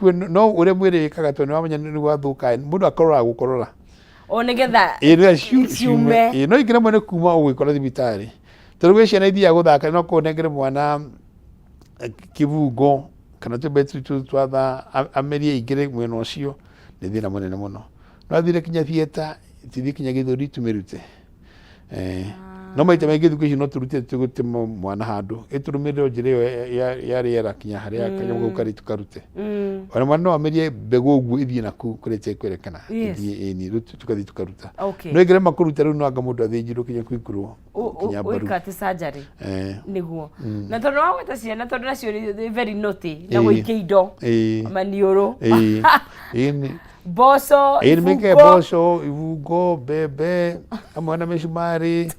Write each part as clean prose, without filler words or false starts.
No ũrĩa mwĩrĩ wĩkaga, tondũ nĩwamenya nĩ gwathũka, mũndũ akororaga gũkorora. O nĩgetha Ĩĩ, nĩgetha ciume. Ciume. Ĩĩ, no ingĩ rĩmwe nĩ kuma ũgwĩkora thibitarĩ, tondũ gwĩ ciana ithiaga gũthaka, no kũnengere mwana kĩbungo kana tũbeti tũu twa thaa, amerie ingĩre mwena ũcio, nĩ thĩna mũnene mũno. No athire kinya theatre, tũthiĩ kinya gĩthũri tũmĩrute. No maita maingĩ thikũ ici no tũrute tũgũtema mwana handũ ĩtũrũmĩrĩre njĩra ĩyo ya rĩera kinya harĩa kanyamũ kau karĩ tũkarute. Ona mwana no amerie mbegũ ũguo ĩthiĩ nakũu kũrĩa ĩtekwerekana, ĩthiĩ, ĩni, rĩu tũgathiĩ tũkaruta. No ĩngĩrema kũruta, rĩu no anga mũndũ athĩnjirwo kinya kũingũrwo kinya mbaru. Gwĩka atĩ surgery? Nĩguo, na tondũ wagweta ciana, tondũ nacio nĩ very naughty na gũikia indo maniũrũ. Ĩĩ, ĩni. Mboco. Ĩĩ, nĩmekĩre. Ibungo. Mboco, ibungo, mbembe hamwe na mĩcumarĩ,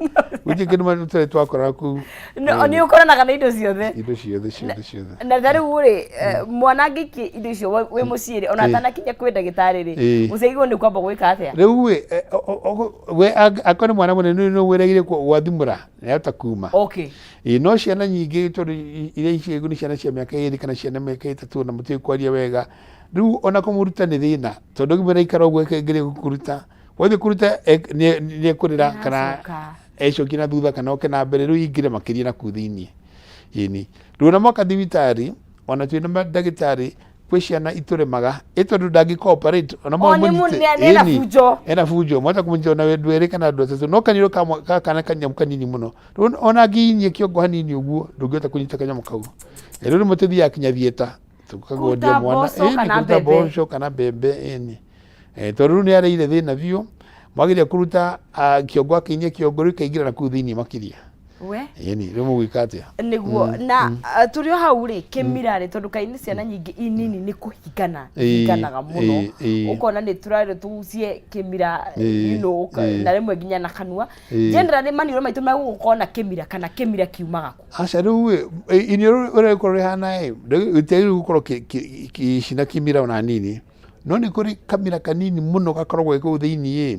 gũtirĩ kĩndũ tũtarĩ twakora kũu. Nĩ ũkoranaga na indo ciothe. Indo ciothe, ciothe, ciothe. Na ta rĩu rĩ, mwana angĩikia indo icio wĩ mũciĩ rĩ, ona atanakinya kwĩ ndagĩtarĩ rĩ, mũciarigwo nĩ kwamba gwĩka atĩa? Rĩu ĩ, we akorwo nĩ mwana mũnene, nĩ wĩragire gwathimũra nĩahota kuma. Ĩĩ, no ciana nyingĩ, tondũ iria ici nĩ ciana cia mĩaka 2 kana ciana mĩaka 3 na mũtiũĩ kwaria wega, rĩu ona kũmũruta nĩ thĩna, tondũ ũngĩmwĩra ikara ũguo ngerie gũkũruta, wathiĩ kũruta nĩ ekũrĩra kana Aracoka. ecokie na thutha kana oke na mbere, rĩu ingĩre makĩria na kũu thĩiniĩ. Ĩni, rĩu ona moka thibitarĩ, ona twĩna mandagĩtarĩ, kwĩ ciana itũremaga ĩ tondũ ndangĩ cooperate ona O, nĩ mũnyite. ena Ĩni, bunjo. Ena bunjo, mwahota kũmũnyita ona andũ erĩ kana andũ atatũ, no kaniũrũ ka kana kanyamũ kanini mũno, rĩu ona angĩinyia kĩongo hanini ũguo, ndũngĩhota kũnyita kanyamũ kau. Rĩu rĩmwe tũthiaga kinya theatre tũkagondia Kũruta mwana. mboco Ĩni, kana kũruta mbembe. mboco kana mbembe, ĩni. Tondũ rĩu nĩ areire thĩna biũ, mwageria kũruta kĩongo, akĩinyia kĩongo, rĩu ĩkaingĩra na kũu thĩiniĩ makĩria. We. Ĩni, rĩu mũgwĩka atĩa? Nĩguo, na tũrĩ o hau rĩ, kĩmira rĩ, tondũ kaĩ nĩ ciana nyingĩ inini nĩ kũhingana hinganaga mũno, ũkona nĩ tũrarĩ tũgucie kĩmira na rĩmwe nginya na kanua. Generally maniũrũ maitũ megũgũkorwo na kĩmira, kana kĩmira kiumaga kũ? Aca, rĩu ĩ, iniũrũ ũrĩa rĩkorwo rĩhana ĩ, rĩtiagĩrĩirwo gũkorwo gĩcina kĩmira ona hanini, no nĩ kũrĩ kamira kanini mũno gakoragwo ge kũu thĩiniĩ ĩ,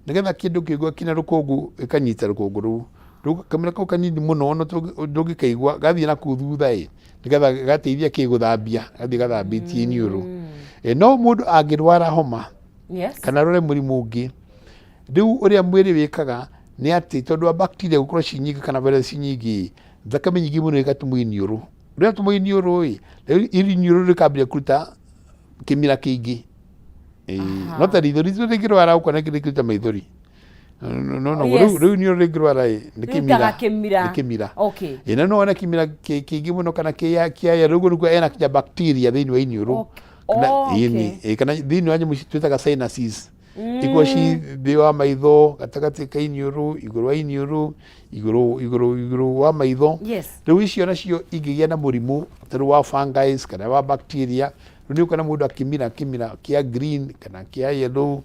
nĩgetha kĩndũ kĩngĩgwa kĩna rũkũngũ gĩkanyita rũkũngũ rũu. Rĩu kamira kau kanini mũno ona ndũngĩkaigua gathiĩ na kũu thutha ĩ, nĩgetha gateithia kĩ gũthambia, gathiĩ gathambĩtie iniũrũ. No mũndũ angĩrwara homa kana arware mũrimũ ũngĩ, rĩu ũrĩa mwĩrĩ wĩkaga nĩ atĩ tondũ wa bacteria gũkorwo ci nyingĩ kana virus ci nyingĩ ĩ, thakame nyingĩ mũno ĩgatũmwo iniũrũ. Rĩrĩa yatũmwo iniũrũ ĩ, rĩu iniũrũ rĩkambia kũruta kĩmira kĩingĩ. Ĩĩ, no ta ritho, ritho rĩngĩrwara ũkona rĩkĩruta maithori. No no. Rĩu iniũrũ rĩngĩrwara ĩ, nĩ Rĩrutaga kĩmira. Kĩmira. Nĩ kĩmira. Ĩ, na no wone kĩmira kĩingĩ mũno kana kĩa kĩa rĩu ũguo nĩkuo ena kinya bacteria thĩinĩ wa iniũrũ. Kana ĩni, ĩ, kana thĩinĩ wa nyamũ ici twĩtaga sinuses. Ikorwo ci thĩ wa maitho, gatagatĩ ka iniũrũ, igũrũ wa iniũrũ, igũrũ wa maitho. Rĩu icio nacio ingĩgĩa na mũrimũ ta rĩu wa fungi kana wa bacteria, rĩu nĩ ũkuona mũndũ akĩmira kĩmira kĩa green kana kĩa yellow,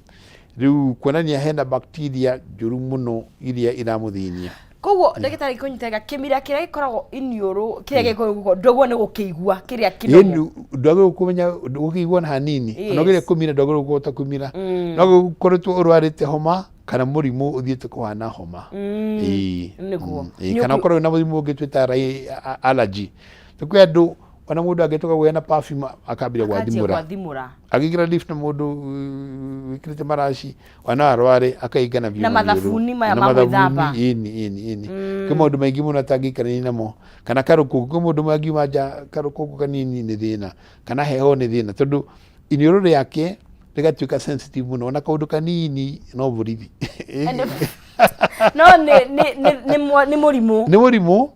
rĩu kuonania hena bacteria njũru mũno iria iramũthĩnia. Koguo ndagĩtarĩ, kũnyita kĩmira kĩrĩa gĩkoragwo iniũrũ, kĩrĩa gĩkoragwo ndũguo nĩ gũkĩigua kĩrĩa kĩnomo. Ĩni, ndwagĩrĩirwo kũmenya gũkĩigua na hanini. Ona ũgeria kũmira, ndwagĩrĩirwo kũhota kũmira, no gũkoretwo ũrwarĩte homa kana mũrimũ ũthiĩte kũhana homa. Ĩĩ. Nĩguo. Ĩĩ, kana ũkorwo wĩna mũrimũ ũngĩ twĩtaga allergy. Nĩ kwĩ andũ ona mũndũ angĩtoka kũgĩa na perfume akambĩrĩria akanjia gwathimũra. Gwathimũra. Agĩkĩra lift na mũndũ wĩkĩrĩte maraci, ona no arware akaingana biũ Na maniũrũ. mathabuni maya Na ma mathabuni, gwĩthamba. Ĩni, kwĩ maũndũ maingĩ mũno atangĩikarania namo, kana karũkũngũ, kwĩ mũndũ ũmwe angiuma nja karũkũngũ kanini nĩ thĩna, kana heho nĩ thĩna, tondũ iniũrũ rĩake rĩgatuĩka sensitive mũno, ona kaũndũ kanini no borithi. No nĩ mũrimũ. Nĩ mũrimũ,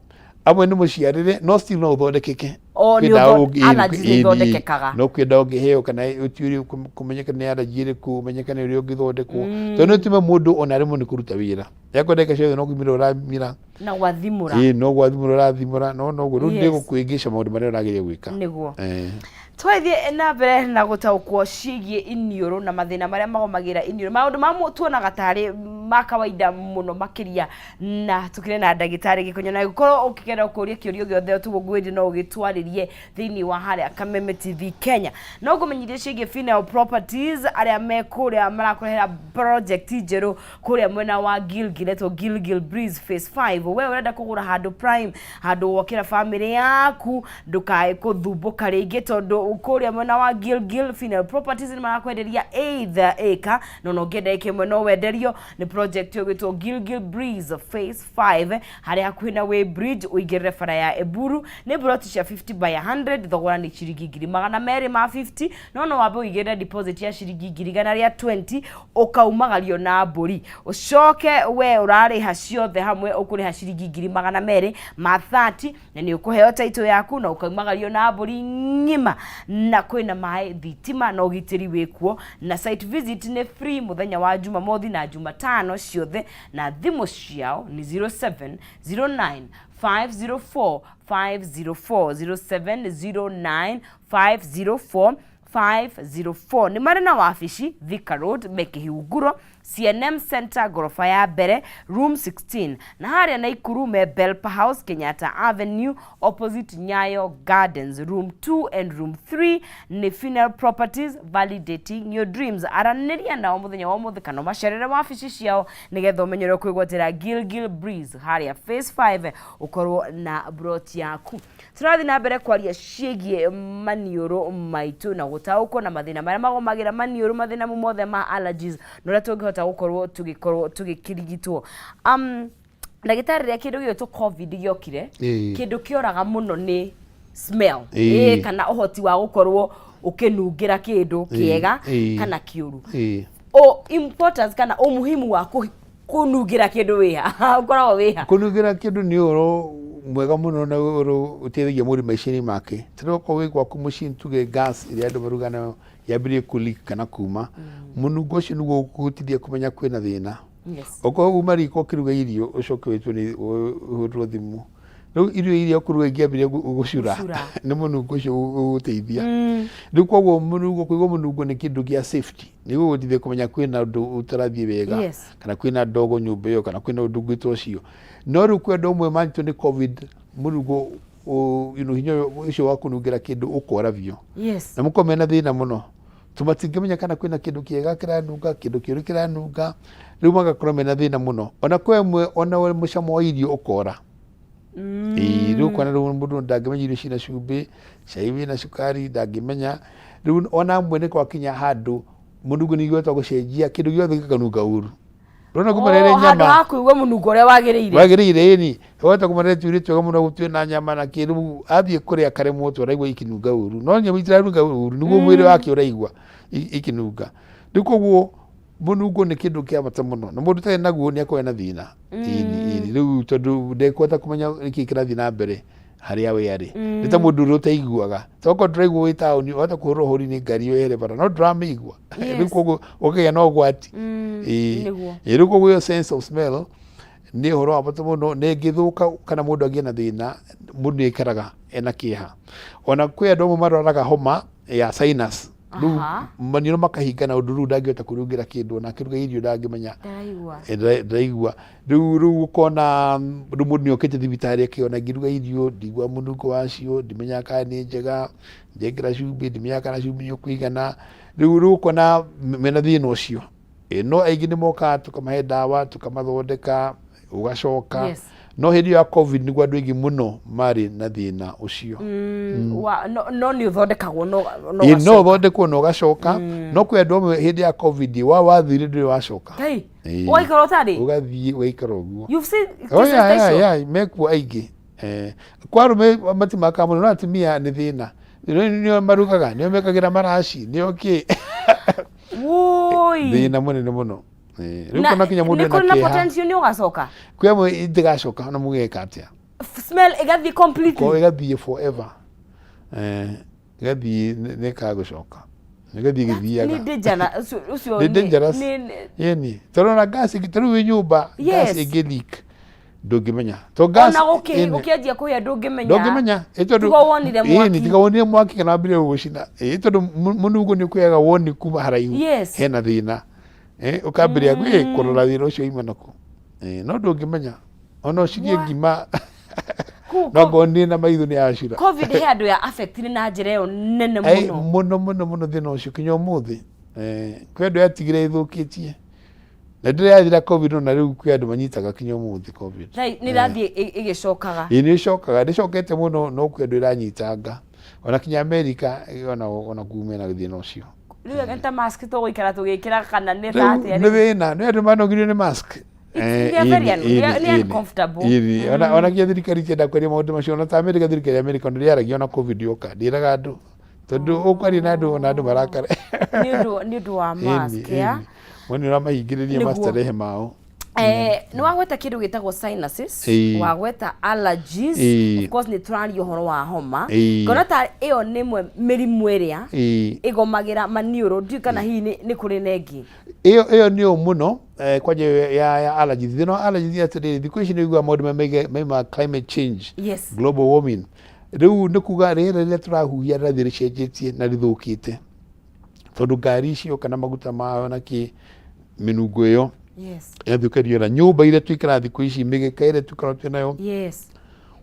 amwe nĩ mũciarĩre, no still no ũthondekeke. O, Kwĩ nĩ ndawa allergies nĩ ithondekekaga. No kwĩ ndawa ũngĩheo kana ũtuĩrie kũmenyeka nĩ allergy ĩrĩkũ, ũmenyeke nĩ ũrĩa ũngĩthondekwo, tondũ no ĩtũme mũndũ ona aremwo nĩ kũruta wĩra, yakorwo ndagĩka ciothe no kũmira ũramira. Na gwathimũra. Ĩĩ, no gwathimũra ũrathimũra, no noguo rĩu ndĩgũkwĩngĩca maũndũ marĩa ũrageria gwĩka. Nĩguo. Twathiĩ na mbere na gũtaũkwo ciĩgiĩ iniũrũ na mathĩna marĩa magomagĩra iniũrũ, maũndũ mamwe tuonaga tarĩ ma kawaida mũno makĩria, na tũkĩrĩ na ndagĩtarĩ Gĩkonyo, na gũkorwo ũkĩgera kũria kĩũria gĩothe tuguo ngwĩrire no ũgĩtwarĩrie thĩinĩ wa harĩa Kameme TV Kenya. No ngũmenyithie ciĩgiĩ Final Properties arĩa me kũrĩa marakũrehera project njerũ kũrĩa mwena wa Gilgil, etwo Gilgil Breeze Phase 5. We ũrenda kũgũra handũ prime, handũ wokĩra famĩlĩ yaku, ndũkae gũthumbũka rĩngĩ tondũ Kũrĩa mwena wa Gilgil, Final Properties nĩ marakwenderia eighth acre, no no ũngĩenda ĩka ĩmwe no wenderio. Nĩ project ĩgwĩtwo Gilgil Breeze Phase 5, harĩa hakuhĩ na Way Bridge ũingĩrĩre bara ya Eburu. Nĩ ploti cia 50 by 100, thogora nĩ ciringi 250,000, no no wambe ũigĩrĩre deposit ya ciringi 120,000, ũkaumagario na mbũri, ũcoke we ũrarĩha ciothe hamwe ũkũrĩha ciringi 230,000, na nĩ ũkũheo title yaku na ũkaumagario na mbũri ng'ima. Na kwĩna maĩ, thitima na ũgitĩri wĩkuo, na site visit nĩ free mũthenya wa Jumamothi na Jumatano ciothe, na thimũ ciao nĩ 0709 504 504, 0709 504 504. Nĩ marĩ na wabici Thika Road, Mekĩhunguro, CNM Center, ngoroba ya mbere, room 16, na harĩa Naikuru me Belpa House, Kenyatta Avenue, opposite Nyayo Gardens, room 2 and room 3. Nĩ Final Properties, validating your dreams. Aranĩria nao mũthenya wa ũmũthĩ kana ũmacerere wabici ciao nĩgetha ũmenye ũrĩa kwĩgwatĩra Gilgil Breeze harĩa Phase 5, ũkorwo na broti yaku. Tũrathiĩ na mbere kwaria ciĩgiĩ maniũrũ maitũ na gũtaũkwo na mathĩna marĩa magomagĩra maniũrũ, mathĩna mu mothe ma allergies na ũrĩa tũngĩhota gũkorwo tũgĩkorwo tũgĩkĩrigitwo. Ndagĩtarĩ, rĩrĩa kĩndũ gĩgwĩtwo COVID gĩokire, kĩndũ kĩoraga mũno nĩ smell. Kana ũhoti wa gũkorwo ũkĩnungĩra kĩndũ kĩega kana kĩũru. O importance kana umuhimu wa kũnungĩra kĩndũ wĩha, ũkoragwo wĩha? Kũnungĩra kĩndũ nĩ ũhoro mwega mũno na ũhoro ũteithagia mũndũ maica-inĩ make. Tondũ okorwo wĩ gwaku mũciĩ, tuge gas ĩrĩa andũ marugaga nayo yambĩrĩrie kũ leak kana kuma, mũnungo ũcio nĩguo ũkũhotithia kũmenya kwĩna thĩna. Okorwo uma riko ũkĩruga irio, ũcoke wĩtwo nĩ ũhũrwo thimũ, rĩu irio iria ũkũruga ingĩambĩrĩria gũcura, Gũcura. nĩ mũnungo ũcio ũgũteithia. Rĩu koguo mũnungo, kũigua mũnungo nĩ kĩndũ gĩa safety, nĩ gũgũteithia kũmenya kwĩna ũndũ ũtarathiĩ wega, kana kwĩna ndogo nyũmba ĩyo, kana kwĩna ũndũ ũngĩ ta ũcio. No rĩu kwĩ andũ amwe manyitwo nĩ COVID, mũnungo hinya ũcio wa kũnungĩra kĩndũ ũkora biũ, na mũkorwo mena thĩna mũno to matingĩmenya kana kwĩna kĩndũ kĩega kĩranunga, kĩndũ kĩũru kĩranunga. Rĩu magakorwo mena thĩna mũno. Ona kwĩ amwe ona mũcamo wa irio ũkora. Ĩĩ, rĩu ũkona rĩu mũndũ ndangĩmenya irio ciĩna cumbĩ, cai wĩna cukari ndangĩmenya. Rĩu ona amwe nĩ gwakinya handũ mũnungo nĩ igwetwo gũcenjia, kĩndũ gĩothe gĩkanunga ũru. Ũrona kuma rĩrĩ Oh, handũ nyama ha kũigua mũnungo ũrĩa wagĩrĩire. Wagĩrĩire, ĩni. Wahota kũmarĩa tuirio twega mũno gũtuĩ na nyama na kĩ, rĩu athiĩ kũrĩa karemwo tu, araigua ikinunga ũru, no nyama itiranunga ũru, nĩguo mwĩrĩ wake ũraigua ikinunga. Rĩu koguo mũnungo nĩ kĩndũ kĩa bata mũno, na mũndũ ũtarĩ naguo nĩ akoragwo na thĩna. Ĩni, rĩu tondũ ndekũhota kũmenya nĩkĩ kĩrathiĩ na mbere harĩa we arĩ. Nĩ ta mũndũ ũrĩa ũtaiguaga, tokorwo ndũraigua wĩ taũni, wahota kũhũrwo hũri nĩ ngari wehere bara no ndũramĩigua. Rĩu koguo ũkagĩa na ũgwati. Ĩĩ, rĩu koguo ĩyo sense of smell nĩ ũhoro wa bata mũno, na ĩngĩthũka kana mũndũ agĩe na thĩna, mũndũ nĩ aikaraga ena kĩeha. Ona kwĩ andũ amwe marwaraga homa ya sinus, rĩu maniũrũ makahingana ũndũ rĩu ndangĩhota kũrungĩra kĩndũ, ona akĩruga irio ndangĩmenya. Ndaraigua. Ndaraigua. Rĩu ũkona rĩu mũndũ nĩ okĩte thibitarĩ akĩona ngĩruga irio ndigua mũnungo wacio, ndimenyaga kana nĩ njega, ndekĩra cumbĩ ndimenyaga kana cumbĩ nĩ ũkũigana. Rĩu ũkona mena thĩna ũcio. No aingĩ nĩ mokaga tũkamahe ndawa, tũkamathondeka, ũgacoka. No hĩndĩ ĩyo ya COVID nĩguo andũ aingĩ mũno marĩ na thĩna ũcio. No nĩ ũthondekagwo no no Ĩĩ, no ũgacoka. ũthondekwo na ũgacoka, no kwĩ andũ amwe hĩndĩ ya COVID wathire ndũrĩ wacoka. Ngai, Ĩĩ. ũgaikara ũtarĩ. Ũgathiĩ ũgaikara ũguo. You've seen Oh, cases yeah, ta yeah, icio? yeah, mekuo aingĩ. Kwa arũme matimakaga mũno, no atumia nĩ thĩna. Nĩo marugaga, nĩo mekagĩra maraci, nĩo kĩ. Woi. Thĩna mũnene mũno. Rĩu Na kona kinya mũndũ nĩ ena kũrĩ na kĩeha. potential nĩ ũgacoka. Kwĩ amwe itigacoka ona mũgeka atĩa. Smell ĩgathiĩ completely. Ko ĩgathiĩ forever. Ĩgathiĩ nĩ ĩkaga gũcoka. Ĩgathiĩ ĩgĩthiaga. Nĩ dangerous ũcio. Nĩ dangerous. Ĩni. Tondũ ona gas ta rĩu wĩ nyũmba, gas ĩngĩ leak ndũngĩmenya. To gas Ona gũkĩanjia kũhĩa ndũngĩmenya. Ndũngĩmenya. Ĩ tondũ Tiga wonire mwaki. Ĩni, tiga wonire mwaki kana wambire gũcina. Ĩ tondũ mũnungo nĩ ũkũheaga woni kuma haraihu. Hena thĩna. Ũkambĩrĩria kũrora thĩna ũcio uma nakũ. No ndũngĩmenya. Ona ũcirie ngima no ngorwo nĩ na maitho nĩ yacura. COVID he andũ ya affect na njĩra ĩyo nene mũno. Mũno mũno mũno thĩna ũcio kinya ũmũthĩ. Kwĩ andũ yatigire ĩthũkĩtie. Na ndĩrĩ yathira COVID, no na rĩu kwĩ andũ manyitaga kinya ũmũthĩ COVID. Nĩ ĩrathiĩ ĩgĩcokaga. Ĩĩ, nĩ ĩcokaga, ndĩcokete mũno, no kwĩ andũ ĩranyitanga. Ona kinya Amerika ona kuu mena thĩna ũcio. Rĩu nĩ ta mask tũgũikara tũgĩkĩra kana nĩ Rĩu ta atĩa nĩ rĩu? thĩna, nĩ andũ manogirio nĩ mask. They are very nĩ uncomfortable. Ĩni, ona nginya thirikari itienda kwaria maũndũ macio, ona ta Amerika, thirikari ya Amerika ona ndĩaragia ona COVID yoka, ndĩraga andũ tondũ ũkwaria na andũ ona andũ marakara. Nĩ ũndũ wa mask ya Woni ũramahingĩrĩria mastarehe mao. Nĩ wagweta kĩndũ gĩtagwo sinuses, wagweta allergies, of course nĩ tũraria ũhoro wa homa. Ngona ta ĩyo nĩ ĩmwe mĩrimũ ĩrĩa ĩgomagĩra maniũrũ, ndiũĩ kana hihi nĩ kũrĩ na ĩngĩ. Ĩyo nĩ ũũ mũno kwanja ĩyo ya allergies. Thĩna wa allergies nĩ atĩrĩrĩ, thikũ ici nĩ ũiguaga maũndũ maima climate change, global warming. Rĩu nĩ kuga rĩera rĩrĩa tũrahuhia rĩrathiĩ rĩcenjetie na rĩthũkĩte, tondũ ngari icio kana maguta mayo na kĩ, mĩnungo ĩyo ĩrathũkia rĩera. Nyũmba iria tũikaraga thikũ ici, mĩgeka ĩrĩa tũkoragwo twĩ nayo,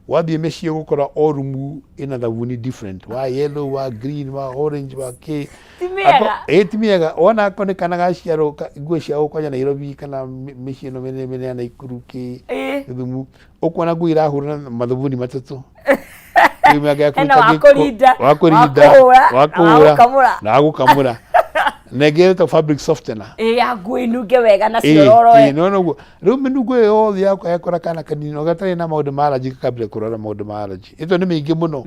wathiĩ mĩciĩ ũgũkora o rumu ĩna thabuni different, wa yellow, wa green, wa orange, wa kĩ. Ti mĩega. Ĩ ti mĩega. Wona akorwo nĩ kana gaciarwo nguo ciao kwanja Nairobi kana mĩciĩ ĩno mĩnene mĩnene ya Naikuru kĩ, Gĩthumu, ũkuona nguo irahũrwo na mathabuni matatũ. Rĩu mĩaka ya Hena kũruta wa gĩko, kũrinda, wa kũrinda, wa kũhũra, wa na wa kũhũra, gũkamũra. na wa gũkamũra, na ĩngĩ ĩtagwo fabric softener. Ĩ ya nguo inunge wega na ciororoe. Ĩ, no noguo rĩu mĩnungo ĩyo yothe yakwa yakora kana kanini o gatarĩ na maũndũ ma allergy gakambĩrĩria kũrwara maũndũ ma allergy ĩto nĩ mĩingĩ mũno.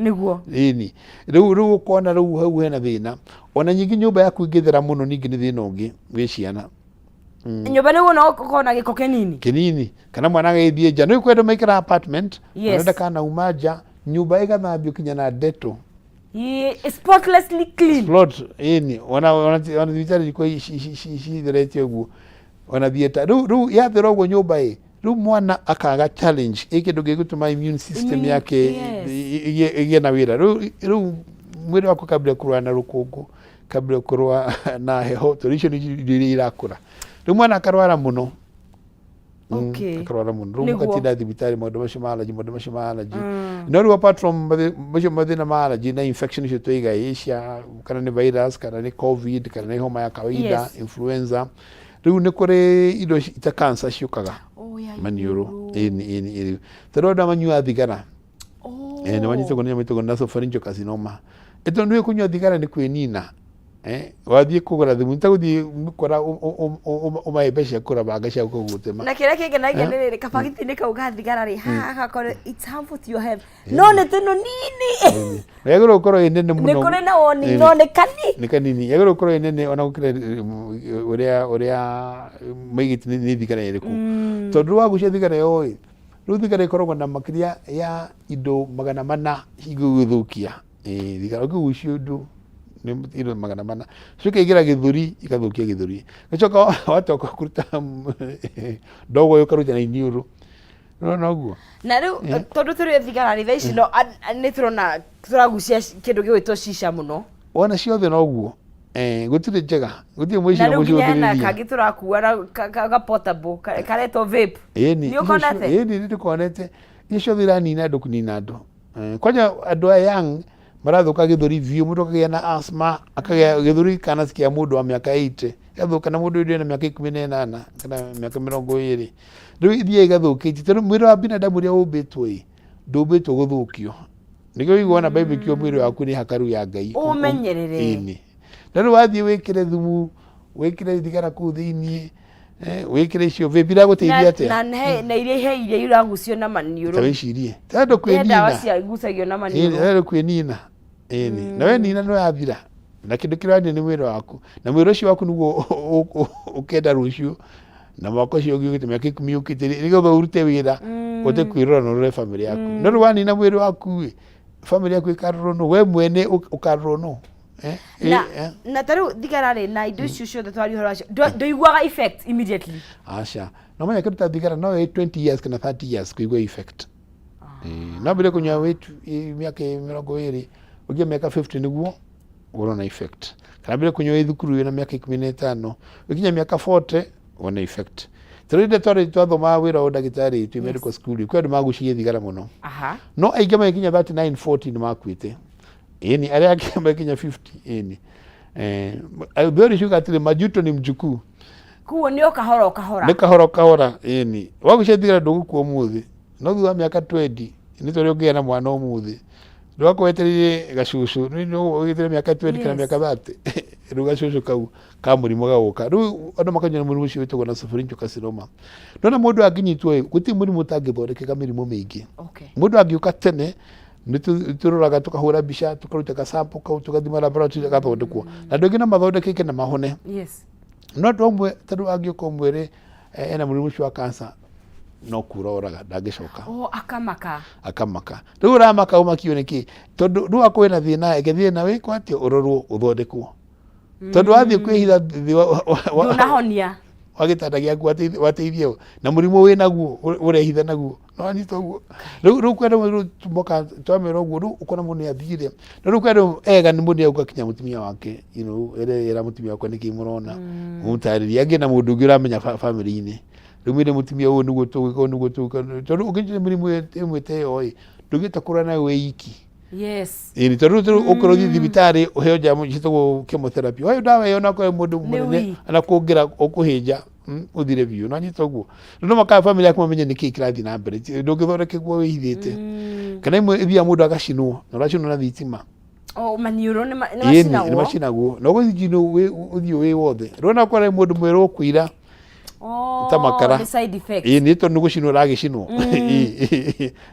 Ĩni rĩu ũkona rĩu hau hena thĩna. Ona nyingĩ nyũmba yaku ĩngĩthera mũno ningĩ nĩ thĩna ũngĩ wĩ ciana. Nyũmba nĩguo no ũkorwo na gĩko kĩnini. Kĩnini kana mwana agĩthiĩ nja, nĩ kwenda maikara apartment, Yes. mwana ndakanauma nja, nyũmba ĩgathambio kinya na ndeto. Spotlessly clean. Plot ĩni ona thibitarĩ thikũ ici citherete ũguo, ona theatre rĩu yathera ũguo nyũmba ĩ, rĩu mwana akaga challenge ĩ kĩndũ gĩgũtũma immune system yake ĩgĩe na wĩra. Rĩu mwĩrĩ waku ũkambĩrĩria kũrũa na rũkũngũ, ũkambĩrĩria kũrũa na heho, tondũ icio nĩ indo iria irakũra. Rĩu mwana akarwara mũno. Akarwara mũno, rĩu mũgatinda thibitarĩ, maũndũ macio ma allergy, maũndũ macio ma allergy. No rĩu apart from macio mathĩna ma allergy na infection icio twaiga ĩ cia kana nĩ virus kana nĩ COVID kana nĩ homa ya kawaida, influenza, rĩu nĩ kũrĩ indo ta cancer ciũkaga Oh, ya maniũrũ. iniũrũ. Ĩni tondũ andũ manyuaga thigara, nĩ manyitagwo nĩ nyamũ ĩtagwo nasopharyngeal carcinoma. Ĩtondũ nĩ kũnyua thigara nĩ kwĩnina. Wathiĩ kũgũra thumu nĩ ta gũthiĩ gũkora ũmahe mbeca cia kũgũra banga cia gũgũtema. Na kĩrĩa kĩngenagia nĩ rĩrĩ kabagiti-inĩ kau ga thigara rĩ, haha gakorwo it's harmful to your health, no nĩ tũnini. Yagĩrĩirwo gũkorwo ĩ nene Nĩ mũno. kũrĩ na warning, no nĩ kani Nĩ kanini. Yagĩrĩirwo gũkorwo ĩ nene ona gũkĩra ũrĩa maigĩte nĩ thigara ĩrĩkũ, tondũ wagucia thigara ĩyo ĩ, rĩu thigara ĩkoragwo na makĩria ya indo 400 cingĩgũthũkia. Thigara ũkĩgucia ũndũ nĩ indo 400 cikaingĩra gĩthũri, igathũkia gĩthũri, gacoka watoka kũruta ndogo ĩyo ũkaruta na iniũrũ. Nĩwona ũguo? Na rĩu tondũ tũrĩ thigara rĩ, thaa ici no nĩ tũrona tũragucia kĩndũ gĩgwĩtwo shisha mũno. Wona ciothe noguo. Gũtirĩ njega, gũtirĩ Na mũici rĩu nginya hena mũcũthĩrĩria. kangĩ tũrakua na ga portable karetwo vape. Ĩni. Nĩ ũkonete? Ĩni, nĩ ndĩkonete. Icio ciothe iranina andũ, kũnina andũ. Kwanja andũ aya young marathũka gĩthũri biũ, mũndũ akagĩa na asthma, akagĩa gĩthũri kana kĩa mũndũ wa mĩaka 80 gĩgathũka, na mũndũ ũyũ ena mĩaka 18 kana mĩaka 20. Rĩu ithiaga igathũkĩtie, tondũ mwĩrĩ wa binadamu ũrĩa ũmbĩtwo ĩ, ndũmbĩtwo gũthũkio. Nĩkĩo ũiguaga ona Bible ĩkiuga mwĩrĩ waku nĩ hakaru ya Ngai. Ũmenyerere. Ĩni. Na rĩu wathiĩ wĩkĩre thumu, wĩkĩre thigara kũu thĩiniĩ, wĩkĩre icio vape, iragũteithia atĩa? Na iria he iria iragucio na maniũrũ. Ta wĩcirie. Ta andũ He ndawa kwĩnina. ciagucagio na Ĩni, maniũrũ. andũ kwĩnina. Ĩni. Na we nina nĩ wathira. Na kĩndũ kĩrĩa nĩ mwĩrĩ waku. Na mwĩrĩ ũcio waku nĩguo ũkenda rũciũ na mwaka ũcio ũngĩ ũkĩte, mĩaka 10 yũkĩte, nĩgetha ũrute wĩra ũhote kwĩrora na ũrore bamĩrĩ yaku. No rĩu wanina mwĩrĩ waku ĩ, bamĩrĩ yaku ĩkarorwo nũ? We mwene ũkarorwo nũ? Na na ta rĩu thigara rĩ, na indo icio ciothe twaria ũhoro wacio, ndũiguaga effect immediately? Aca. No menya kĩndũ ta thigara no ĩ 20 years kana 30 years kũigua effect. No mbere kũnyua wĩ mĩaka 20, ũngĩe mĩaka 50 nĩguo ũrona effect. Kana mbere kũnyua wĩ thukuru wĩna mĩaka 15, ũkinya mĩaka 40 wone effect. Tondũ rĩrĩa twarĩ twathomaga wĩra wa ũndagĩtarĩ twĩ medical school, kwĩ andũ magucagia thigara mũno. No aingĩ magĩkinya 39, 40 nĩ makuĩte. Ĩni, arĩa angĩ magĩkinya 50, ĩni. Thori ciuga atĩrĩ, majuto ni mjukuu. Koguo nĩ o kahora o kahora. Nĩ kahora o kahora, ĩni. Wagucia thigara ndũgũkua ũmũthĩ, no thutha wa mĩaka 20, nĩ ta ũrĩa ũngĩgĩa na mwana ũmũthĩ. Ndũgakorwo wetereire gacucu, ũgĩtire mĩaka 20 kana mĩaka 30, rĩu gacucu kau ka mũrimũ gagoka. Rĩu andũ makanyua mũrimũ ũcio wĩtagwo nasopharyngeal carcinoma. Nona mũndũ angĩnyitwo ĩ, gũtirĩ mũrimũ ũtangĩthondekeka mĩrimũ mĩingĩ. Mũndũ angĩũka tene, nĩ tũroraga tũkahũra mbica, tũkaruta ka sample kau, tũgathima laboratory gathondekwo. Na andũ aingĩ no mathondekeke na mahone. No andũ amwe tondũ angĩũka ũmwĩre ena mũrimũ ũcio wa cancer, no kura oraga ndangĩcoka. Oh, akamaka. Akamaka. Rĩu ũramaka ũmakio nĩ kĩ? Tondũ rĩu akorwo ena thĩna, eke thĩna wĩkwo atĩa, ũrorwo ũthondekwo. Tondũ wathiĩ kwĩhitha thĩ Ndũnahonia. wa gĩtanda gĩaku wateithio na mũrimũ wĩ naguo ũrehitha naguo no anyita ũguo. Rĩu kwenda rĩu moka twamera ũguo, rĩu ũkona mũndũ nĩ athire. No rĩu kwenda ega nĩ mũndũ nĩ kinya mũtumia wake, you know, ere era mũtumia wakwa nĩkĩ mũrona, mũtarĩrie angĩ na mũndũ ũngĩ ũramenya bamĩrĩ-inĩ. Rĩu mwĩre mũtumia ũyũ nĩguo tũgwĩka, ũyũ nĩguo tũgwĩka, tondũ ũngĩnyita mĩrimũ ĩmwe ta ĩyo ĩ, ndũngĩhota kũrũa nayo wĩ iki. Ĩni, tondũ rĩu ũkorwo ũthiĩ thibitarĩ ũheo ndawa ciĩtagwo chemotherapy, waheo ndawa ĩyo onakorwo wĩ mũndũ mũnene ona kũngĩra ũkũhĩnja, ũthire biũ, nĩwanyita ũguo? Rĩu no mũhaka bamĩrĩ yaku mamenye nĩkĩĩ kĩrathiĩ na mbere, ndũngĩthondekwo wĩhithĩte. Kana imwe ĩthiaga mũndũ agacinwo, na ũracinwo na thitima. Oh, maniũrũ nĩ Ĩni, macinagwo. nĩ macinagwo. Na ũgũcinwo ũthiũ wĩ wothe. Rĩu onakorwo nĩ mũndũ mwerũ ũkũira Oh, ta makara. Nĩ side effect. Ĩĩ, nĩ tondũ nĩ gũcinwo ũragĩcinwo.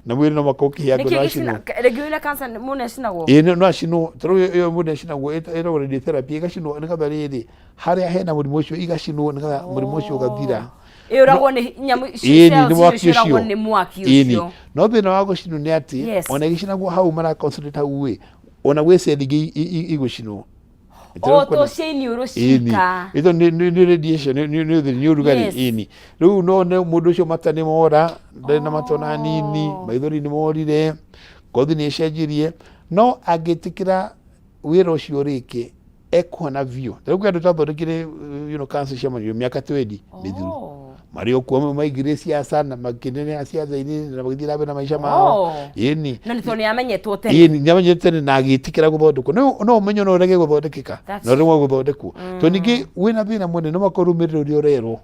Na mwĩrĩ no mũhaka ũkĩhĩa Nĩkĩ ngoro gĩcina acinwo. rĩngĩ wĩna cancer mũndũ acinagwo? Ĩĩ, no acinwo. Tondũ ĩyo mũndũ acinagwo ĩtagwo radiotherapy, ĩgacinwo nĩgetha rĩrĩ, harĩa hena mũrimũ ũcio igacinwo nĩgetha mũrimũ ũcio ũgathira. Ĩũragwo nĩ nyamũ Ĩni, cells nĩ mwaki icio ciũragwo ũcio. nĩ mwaki Ĩni. ũcio. No thĩna wa gũcinwo nĩ atĩ ona ĩgĩcinagwo hau mara concentrate hau ĩ, ona gwĩ cell ingĩ igũcinwo. O to cia iniũrũ cika. Ĩto nĩ radiation, nĩ ũrugarĩ. Ĩni. Rĩu no one mũndũ ũcio mata nĩ mora, ndarĩ na mata ona hanini, maithori nĩ morire, ngothi nĩ ĩcenjirie, no angĩtĩkĩra wĩra ũcio ũrĩke, ekuhona biũ. Rĩu kwĩ andũ twathondekire cancer cia maniũrũ mĩaka 20 mĩthiru. Marĩ o kuo amwe maingĩrire ciaca na makĩneneha ciaca-inĩ na magĩthiĩ na mbere na maica mao. Ĩni. Na nĩ tondũ nĩ amenyetwo tene. Ĩni, nĩ amenyetwo tene na agĩtĩkĩra gũthondekwo. No ũmenye no ũrege gũthondekeka, na ũremwo gũthondekwo. Tondũ ningĩ wĩna thĩna mũnene no mũhaka ũrũmĩrĩre ũrĩa ũrerwo.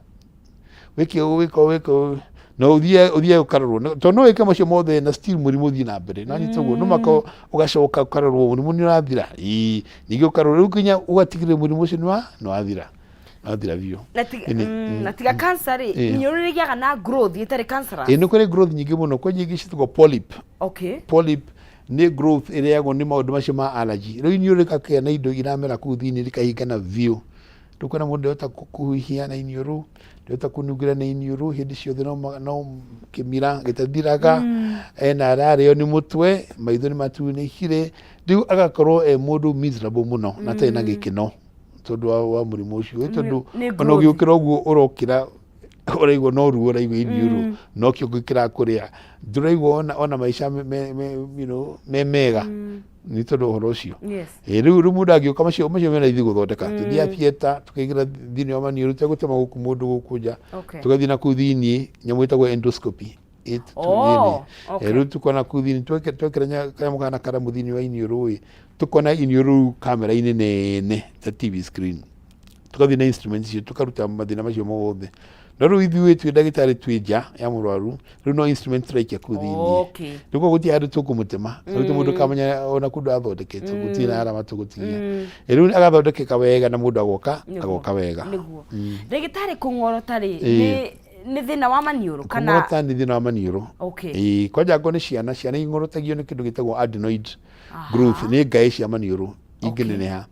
Wĩke ũũ, wĩke ũũ, wĩke ũũ, na ũthiĩ ũthiĩ ũkarorwo. Tondũ no wĩke macio mothe na still mũrimũ ũthiĩ na mbere. Na nyita ũguo, no mũhaka ũgacoka ũkarorwo mũrimũ nĩ ũrathira. Ĩĩ, ningĩ ũkarorwo rĩu nginya ũgatigĩrĩra mũrimũ ũcio nĩ wathira. Nĩ wathira biũ. Na tiga, Ĩni, na tiga cancer rĩ, iniũrũ rĩgĩaga na growth ĩtarĩ cancerous? Ĩĩ, nĩ kũrĩ growth nyingĩ mũno. Kwĩ nyingĩ ciĩtagwo polyp. Polyp nĩ growth ĩrĩagwo nĩ maũndũ macio ma allergy. Rĩu iniũrũ rĩkagĩa na indo iramera kũu thĩinĩ rĩkahingana biũ. Rĩu kwĩna mũndũ ndahota kũhuhia na iniũrũ, ndahota kũnungĩra na iniũrũ, hĩndĩ ciothe no kĩmira gĩtathiraga, ena ararĩo nĩ mũtwe, maitho nĩ matunĩkire, rĩu agakorwo e mũndũ miserable mũno na atarĩ na gĩkeno tondũ wa mũrimũ ũcio. Ĩ tondũ Nĩ ona growth. ũgĩũkĩra ũguo ũrokĩra ũraigua no ruo ũraigua iniũrũ, no kĩongo kĩrakũrĩa, ndũraigua ona maica me mega nĩ tondũ ũhoro ũcio. Ĩ, rĩu mũndũ angĩũka macio me raithi gũthondeka. Tũthiaga theatre, tũkaingĩra thĩinĩ wa maniũrũ tũtegũtema gũkũ mũndũ gũkũ nja, tũgathiĩ na kũu thĩinĩ, nyamũ ĩtagwo endoscopy. Ĩ, Rĩu tũkona kũu thĩinĩ, twekĩra kanyamũ kahana karamu thĩinĩ wa iniũrũ ĩ, tũkona iniũrũ rĩu kamera-inĩ nene ta TV screen. Tũgathiĩ na instrument icio tũkaruta mathĩna macio mothe. No rĩu ithuĩ twĩ ndagĩtarĩ twĩ nja ya mũrwaru, rĩu no instrument tũraikia kũu thĩinĩ. Rĩu koguo gũtirĩ handũ tũkũmũtema. Rĩu ti mũndũ ũkamenya ona kũndũ athondeketwo, gũtirĩ na arama tũgũtigia. Rĩu agathondekeka wega na mũndũ agoka, agoka wega. Nĩguo. Ndagĩtarĩ, kũng'orota rĩ, nĩ thĩna wa maniũrũ kana? Kũng'orota nĩ thĩna wa maniũrũ. Ĩĩ, kwanja angorwo nĩ ciana, ciana ing'orotagio nĩ kĩndũ gĩtagwo adenoid growth, nĩ ngaĩ cia maniũrũ ingĩneneha.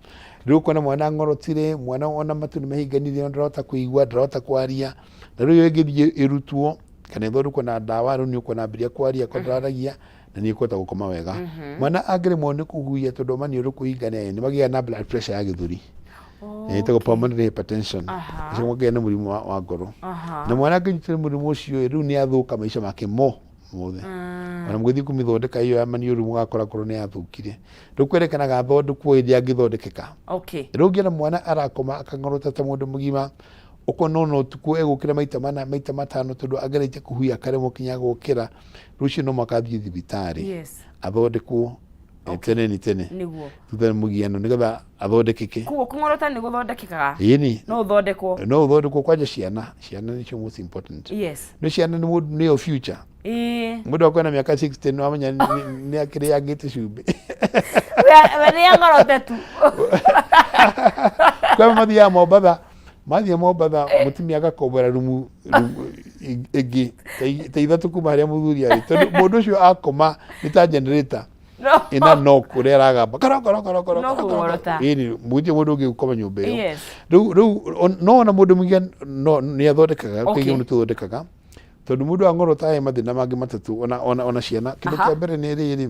Rĩu ũkona mwana ang'orotire, mwana ona matũ nĩ mahinganire, ona ndarahota kũigua, ndarahota kwaria. Na rĩu ĩyo ĩngĩthiĩ ĩrutwo kana ĩthondekwo na ndawa, rĩu nĩ ũkuona ambĩrĩria kwaria, akorwo ndararagia, na nĩ ekũhota gũkoma wega. Mwana angĩremwo nĩ kũhuhia tondũ maniũrũ kũhingana, nĩ magĩaga na blood pressure ya gĩthũri. Ĩtagwo pulmonary hypertension. Ũcio makagĩa na mũrimũ wa ngoro. Na mwana angĩnyitwo nĩ mũrimũ ũcio, rĩu nĩ athũka maica make mothe. Ona mũgĩthiĩ kũmĩthondeka ĩyo ya maniũrũ mũgakora korwo nĩ yathũkire. Rĩu kwerekanaga athondekwo hĩndĩ angĩthondekeka. Rĩu ũngĩona mwana arakoma akang'orota ta mũndũ mũgima, ũkona ona ũtukũ egũkĩra maita mana maita matano tondũ ageretie kũhuhia akaremwo nginya gũkĩra, rũciũ no mũhaka athiĩ thibitarĩ athondekwo. Tene ni tene. Nĩguo. Thutha nĩ mũgiano nĩgetha athondekeke. Koguo kũng'orota nĩ gũthondekekaga? Ĩni. No ũthondekwo? No ũthondekwo kwanja ciana, ciana nĩcio most important. Nĩ ciana nĩ mũndũ nĩyo future. Mũndũ akorwo na mĩaka 60 no amenya nĩ akĩrĩangĩte cumbĩ. We nĩ ang'orote tu. Kwa mathiaga Mombatha, mathiĩ Mombatha mũtumia agakombora rumu rumu ĩngĩ ta ithatũ kuma harĩa mũthuri arĩ tondũ mũndũ ũcio akoma nĩ ta generator ĩna knock ũrĩa ĩragamba koro koro koro koro No koro, koro. kũgorota. Ĩni mũgũtirĩ mũndũ ũngĩ gũkoma nyũmba ĩyo. Rĩu no ona mũndũ mũingĩ no nĩ athondekaga. Kaingĩ nĩ tũthondekaga tondũ mũndũ ang'orota he mathĩna mangĩ matatũ ona ciana. Kĩndũ kĩa mbere nĩ rĩrĩ,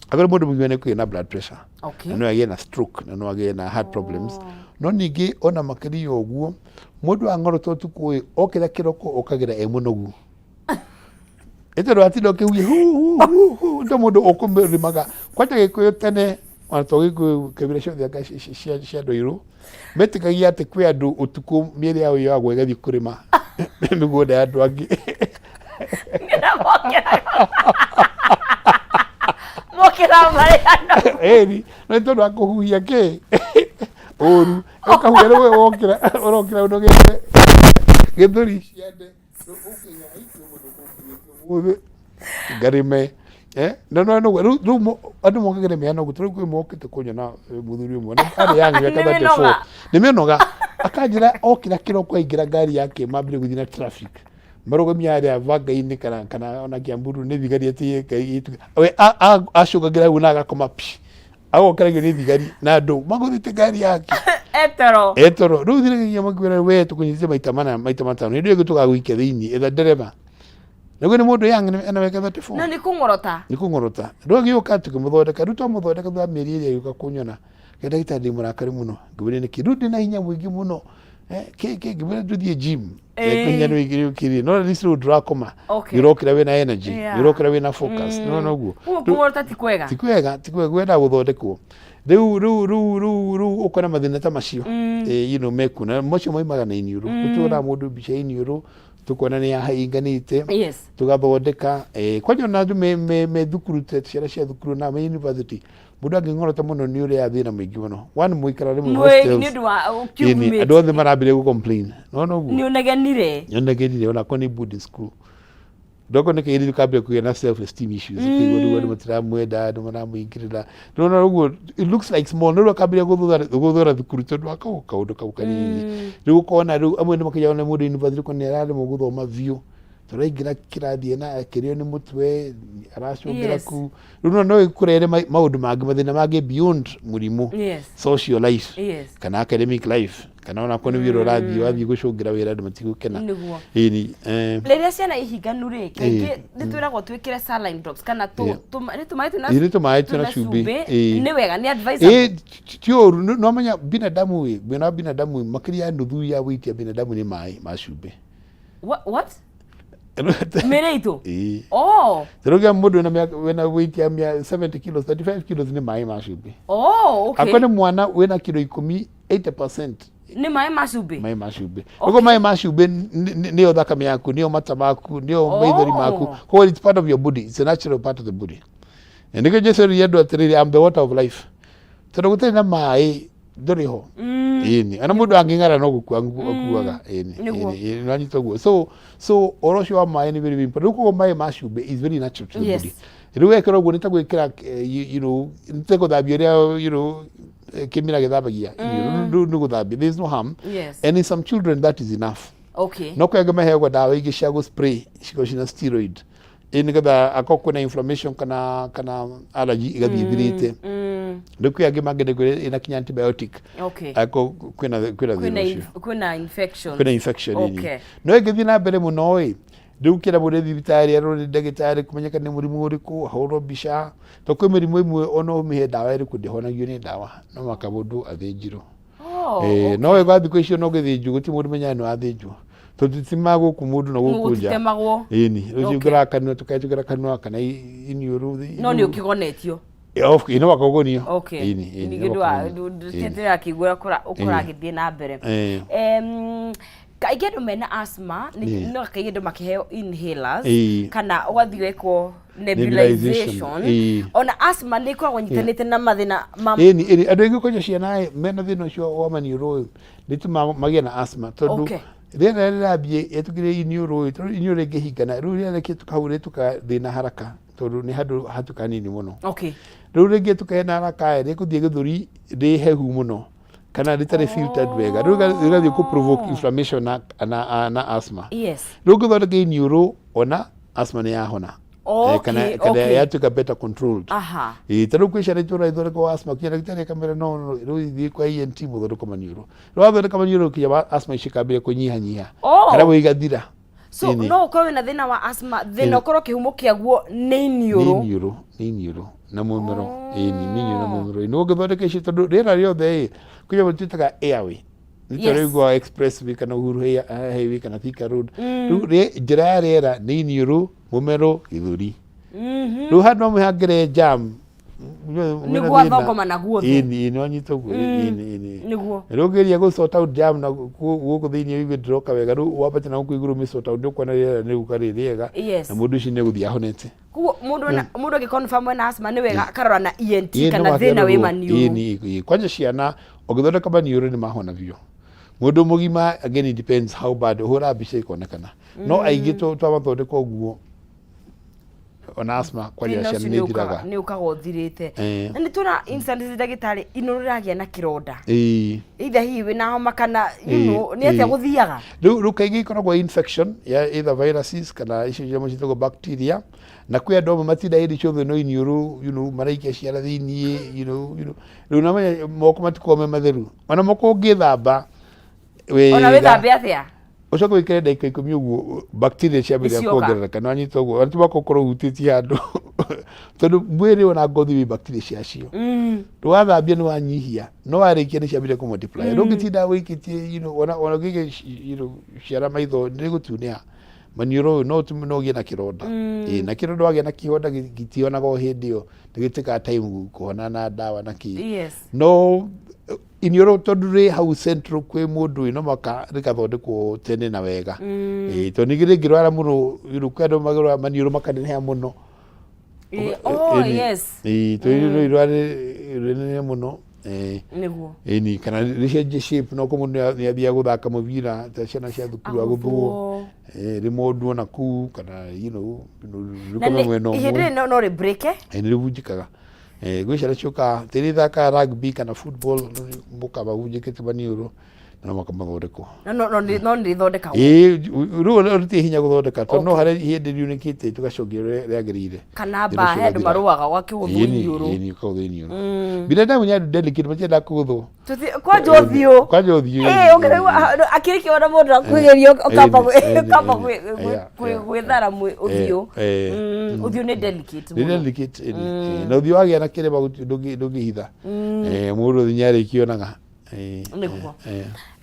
akorwo mũndũ mũgima nĩ kũgĩa na blood pressure na no agĩe na stroke na no agĩe na heart problems. No ningĩ ona makĩria ya ũguo, mũndũ ang'orota ũtukũ ĩ, okĩra kĩroko okagĩra e mũnogu. Nĩ tondũ atinda ũkĩhuhia hu hu hu hu ta mũndũ ũkũmĩrĩmaga. Kwanja Gĩkũyũ tene, ona to Gĩkũyũ, kabira ciothe anga cia andũ airũ metĩkagia atĩ kwĩ andũ ũtukũ mĩĩrĩ yao yoyagwo ĩgathiĩ kũrĩma mĩgũnda ya andũ angĩ. Mokĩra marĩ andũ. Ĩni, no nĩ tondũ wa kũhuhia kĩ ũru, ũkahuhia rĩu we wokĩra ũrokĩra ũnogete gĩthũri, ciande. Ũmũthĩ ngarĩme. No no no rĩu andũ mokagĩra mĩhano ũguo. Rĩu kwĩ mokĩte kũnyona, mũthuri ũmwe na arĩ young, mĩaka Nĩ 34. mĩnoga. Nĩ mĩnoga. Akanjĩra okĩra kĩroko aingĩra ngari yake mambire gũthiĩ na traffic marũgamia harĩa banga-inĩ kana ona Kiamburu nĩ thigari atĩ Ngai we acũngagĩra hau na agakoma pi agokeragio nĩ thigari na andũ magũthĩte ngari yake. Etoro. Etoro. Rĩu thigari makwĩra, we tũkũnyitĩte maita mana, maita matano, hĩndĩ ĩyo ĩngĩ tũgagũikia thĩinĩ, etha ndereba. Naguo nĩ mũndũ young ena mĩaka 34. No nĩ kũng'orota. Nĩ kũng'orota. Rĩu agĩũka tũkĩmũthondeka. Rĩu twamũthondeka thutha wa mĩeri ĩrĩ agĩũka kũnyona, kĩ ndagĩtarĩ, ndĩ mũrakaru mũno. Ngĩmwĩra nĩkĩ? Rĩu ndĩna hinya mũingĩ mũno. Kĩ ngĩmwĩra tũthiĩ gym. Hinya nĩ ũingĩ ũkĩrĩ no at least rĩu ndũrakoma. Nĩ ũrokĩra wĩna energy. Nĩ ũrokĩra wĩna focus. Nĩ wona ũguo? Koguo kũng'orota ti kwega. Ti kwega, ti kwega, kwendaga gũthondekwo. Rĩu ũkona mathĩna ta macio mekuo na macio maumaga na iniũrũ. Nĩ tũroraga mũndũ mbica ya iniũrũ tukona nĩ yahainganĩte, tũgathondeka. Kwanja ona andũ me thukuru, ta ciana cia thukuru na me university, mũndũ angĩng'orota mũno nĩ ũrĩa thĩna mũingĩ mũno. One, mũikara rĩmwe hostels. Nĩ ũndũ wa Ĩni, andũ othe marambĩrĩria gũ complain, nona ũguo. Nĩ ũnegenire. Nyonegerire ona nĩ boarding school ndoko nĩ kairĩtu kambia kũgĩa na self esteem issues, ũkĩigua rĩu andũ matiramwenda, andũ maramũingĩrĩra, nona ũguo. It looks like small, no rĩu akambĩrĩria gũthũra thukuru tondũ wa kau kaũndũ kau kanini. Rĩu ũkona rĩu amwe nĩ makĩgĩa na mũndũ university ũkona nĩ araremwo gũthoma biũ tondũ aingĩra kĩrathi ena akĩrĩo nĩ mũtwe, aracũngĩra kuu. Rĩu no ĩkũrehere maũndũ mangĩ, mathĩna mangĩ beyond mũrimũ, social life kana academic life, kana ona korwo nĩ wĩra ũrathiĩ, wathiĩ gũcũngĩra wĩra andũ matigũkena. Ĩni. Rĩrĩa ciana ihinganu rĩ, kaingĩ nĩ twĩragwo twĩkĩre saline drops kana nĩ tũmaĩ twĩna Ĩ, nĩ tũmaĩ twĩna cumbĩ. Nĩ wega, nĩ advisable? Ĩ, ti ũru. No menya binadamu ĩ, mwena wa binadamu ĩ, makĩria ya nuthu ya weight ya binadamu nĩ maĩ ma cumbĩ. What? Mĩrĩ itũ? Ĩ. Oh. Rĩu kĩa mũndũ wĩna weight ya 70 kilos, 35 kilos nĩ maĩ ma cumbĩ. Oh, okay. Akorwo nĩ mwana wĩna kilo 10, 80% nĩ maĩ ma cumbĩ. Maĩ ma cumbĩ. Ũguo maĩ ma cumbĩ nĩyo thakame yaku, nĩyo mata maku, nĩyo maithori maku. Koguo it's part of your body, it's a natural part of the body. Na nĩkĩo Jesu erire andũ atĩrĩrĩ, "I'm the water of life," tondũ gũtarĩ na maĩ ndũrĩ ho. Ĩni, ona mũndũ angĩng'ara no gũkua akuaga. Ĩni. Ĩni, nĩwanyita ũguo? So ũhoro ũcio wa maĩ nĩ very, very important. Rĩu koguo maĩ ma cumbĩ is very natural to the body. Rĩu wekĩra ũguo nĩ ta gwĩkĩra, nĩ ta gũthambia ũrĩa kĩmira gĩthambagia. Rĩu nĩ gũthambia, there is no harm. And in some children that is enough. No kwĩ angĩ maheagwo ndawa ingĩ cia gũ spray cikoragwo ciĩna steroid, ĩ nĩgetha akorwo kwĩna inflammation kana allergy ĩgathiĩ ĩthirĩte. Rĩu kwĩ angĩ mangĩenda ĩna kinya antibiotic akorwo kwĩna thĩna ũcio. Kwĩna infection. Kwĩna infection, ĩni. No ĩngĩthiĩ na mbere mũno ĩ, rĩu kĩra mũndũ thibitarĩ arorwo nĩ ndagĩtarĩ kũmenyeka nĩ mũrimũ ũrĩkũ, ahũrwo mbica, to kwĩ mĩrimũ ĩmwe ona ũmĩhe ndawa ĩrĩkũ ndĩhonagio nĩ ndawa, no mũhaka mũndũ athĩnjirwo. No wega thikũ icio no gĩthĩnjwo gũtirĩ mũndũ menyaga nĩ wathĩnjwo tondũ tutimaga gũkũ mũndũ na gũkũ nja. Gũtitemagwo. Ĩni, rũciũ ngĩraga kanua, tũkahetũkĩra kanua kana iniũrũ. No nĩ ũkĩgonetio? Ĩ, no wakũgonio. Ĩni, Ningĩ no wakũgonio. ndĩrakĩigua ũragĩthiĩ na mbere. Kaingĩ andũ mena asthma nĩ Ĩĩ. no kaingĩ andũ makĩheo inhalers Ĩĩ. kana ũgathiĩ wekwo Nebulization. nebulization. Ĩĩ. Ona asthma nĩ ĩkoragwo ĩnyitanĩte na mathĩna ma Ĩni ĩni andũ aingĩ kwanja ciana ĩ, mena thĩna ũcio wa maniũrũ ĩ, nĩ tũmaga magĩe na asthma tondũ Okay. rĩera rĩrathiĩ rĩtũkĩre iniũrũ ĩ, tondũ iniũrũ rĩngĩhingana rĩu rĩera rĩkĩhĩtũka hau rĩhĩtũkaga thĩna haraka tondũ nĩ handũ hatuĩka hanini mũno. Okay. Rĩu rĩngĩhĩtũka hena haraka ĩ, rĩkũthiĩ gĩthũri rĩhehu mũno kana rĩtarĩ filtered wega, rĩu rĩgathiĩ kũ provoke inflammation na asthma. Yes. Rĩu ũngĩthondeka iniũrũ ona asthma nĩ yahona. Okay, Kana okay. yatuĩka better controlled. Aha. Ĩĩ, ta rĩu kwĩ ciana itũra ithondekwo asthma kinya ndagĩtarĩ akamera no no, rĩu ithiĩ kwa ENT mũthondekwo maniũrũ. Rĩu wathondeka maniũrũ kinya asthma icio ikambĩrĩria kũnyihanyiha Oh. kana we igathira. So Ĩni. no ũkorwo wĩna thĩna wa asthma, thĩna Ĩni. ũkorwo kĩhumo kĩaguo nĩ nĩ iniũrũ. iniũrũ, nĩ iniũrũ na mũmero. Ĩni, nĩ iniũrũ na mũmero. Ĩni ũngĩthondeka icio tondũ rĩera rĩothe ĩ, kwĩ nyamũ twĩtaga airway. Nĩ Yes. tũraigua expressway kana Uhuru Highway kana Thika Road. Rĩu njĩra ya rĩera nĩ iniũrũ, mũmero, gĩthũri. Rĩu handũ hamwe hangĩrehe jam, Nĩ gwathongomana guothe. Ĩni, ĩni, wanyita ũguo. Ĩni, ĩni. Nĩguo. Rĩu ũngĩgeria gũ sort out jam na gũkũ thĩinĩ ũigue ndĩroka wega, rĩu wambate na gũkũ igũrũ mĩ sort out nĩ ũkuona rĩera nĩ rĩgũka rĩ rĩega Yes. na mũndũ ũcio nĩ egũthiĩ ahonete. Koguo mũndũ angĩ confirm ena asthma nĩ wega akarora na ENT Ĩĩ, kana no thĩna wĩ makĩrorwo. maniũrũ. Ĩni, ĩĩ. Kwanja ciana ũngĩthondeka maniũrũ nĩ mahona biũ. Mũndũ mũgima again it depends how bad, ũhũra mbica ĩkonekana. No aingĩ twamathondeka ũguo ona asthma kwanja Thĩna ciana ũcio nĩ ithiraga. nĩ ũkaga ũthirĩte. Eh. Na nĩ tuona instances ndagĩtarĩ iniũrũ rĩragĩa na kĩronda. Ĩĩ. Either hihi wĩna homa kana you Ĩĩ, know, nĩ atĩa ĩĩ. gũthiaga? Rĩu kaingĩ ikoragwo infection ya either viruses kana icio nyamũ ciĩtagwo bacteria, na kwĩ andũ amwe matinda hĩndĩ ciothe no iniũrũ, you know, maraikia ciara thĩiniĩ, you know. Rĩu namenya moko matikoragwo me matheru, ona moko ũngĩthamba Ona wega wĩthambe atĩa? ũcoke wĩkĩre ndagĩka 10 ũguo bacteria ciambĩrĩria Nĩcioka. kuongerereka, nĩ wanyita ũguo ona ti mwaka ũkorwo ũhutĩtie handũ tondũ mwĩrĩ ona ngothi wĩ bacteria ciacio. Rĩu wathambia nĩ wanyihia, no warĩkia nĩ ciambĩrĩria kũ multiply. Rĩu ũngĩtinda wĩikĩtie, you know, ona ũngĩikia you know, ciara maitho nĩ gũtunĩha maniũrũ ũyũ no ũtũme no ũgĩe na kĩronda. Ĩĩ, na kĩronda wagĩa na kĩronda gĩtionaga o hĩndĩ ĩyo, nĩ gĩtuĩkaga time kũhona na ndawa na kĩ. Yes. No iniũrũ tondũ rĩ hau central kwĩ mũndũ ĩ, no mũhaka rĩgathondekwo tene na wega. Ĩĩ, tondũ ningĩ rĩngĩrwara mũno, you know, kwĩ andũ magĩrwara maniũrũ makaneneha mũno. Ĩĩ, oh, Ĩni. yes. Ĩĩ, tondũ iniũrũ irware rĩnene mũno. Ĩĩ. Nĩguo. Ĩni, kana rĩcenjie shape, no kũmũ nĩ athiaga gũthaka mũbira ta ciana cia thukuru agũthwo. Agũthwo. Ĩĩ, rĩmondwo na kũu kana you know, Na rĩkome mwena ihĩndĩ ũmwe. rĩrĩ no rĩ-break-e? Ĩĩ, nĩ rĩbunjĩkaga. Gwĩ ciana ciũkaga tirithakaga rugby kana football mũkamahunjĩkĩte maniũrũ na makamathondekwo. No nĩ rĩthondekagwo. Ĩĩ, rĩu rĩtirĩ hinya gũthondeka tondũ no harĩa ihĩndĩ riunĩkĩte tũgacokia ũrĩa rĩagĩrĩire. Kana Thĩna mbaa ũcio he andũ ũgathira. marũaga ũgakĩgũthwo Ĩni, iniũrũ. ĩni, ũkagũthwo iniũrũ. Binadamu nĩ andũ delicate matiendaga kũgũthwo. Kwanja ũthiũ. Kwanja ũthiũ. Ĩĩ, ũngĩraigua akĩrĩkia ona mũndũ akwĩgeria ũkamba ũkamba gwĩthara ũthiũ. Ũthiũ nĩ delicate Nĩ mũno. delicate, ĩni. Na ũthiũ wagĩa na kĩrema ndũngĩhitha. Mũndũ nĩ arĩkĩonaga. Nĩguo.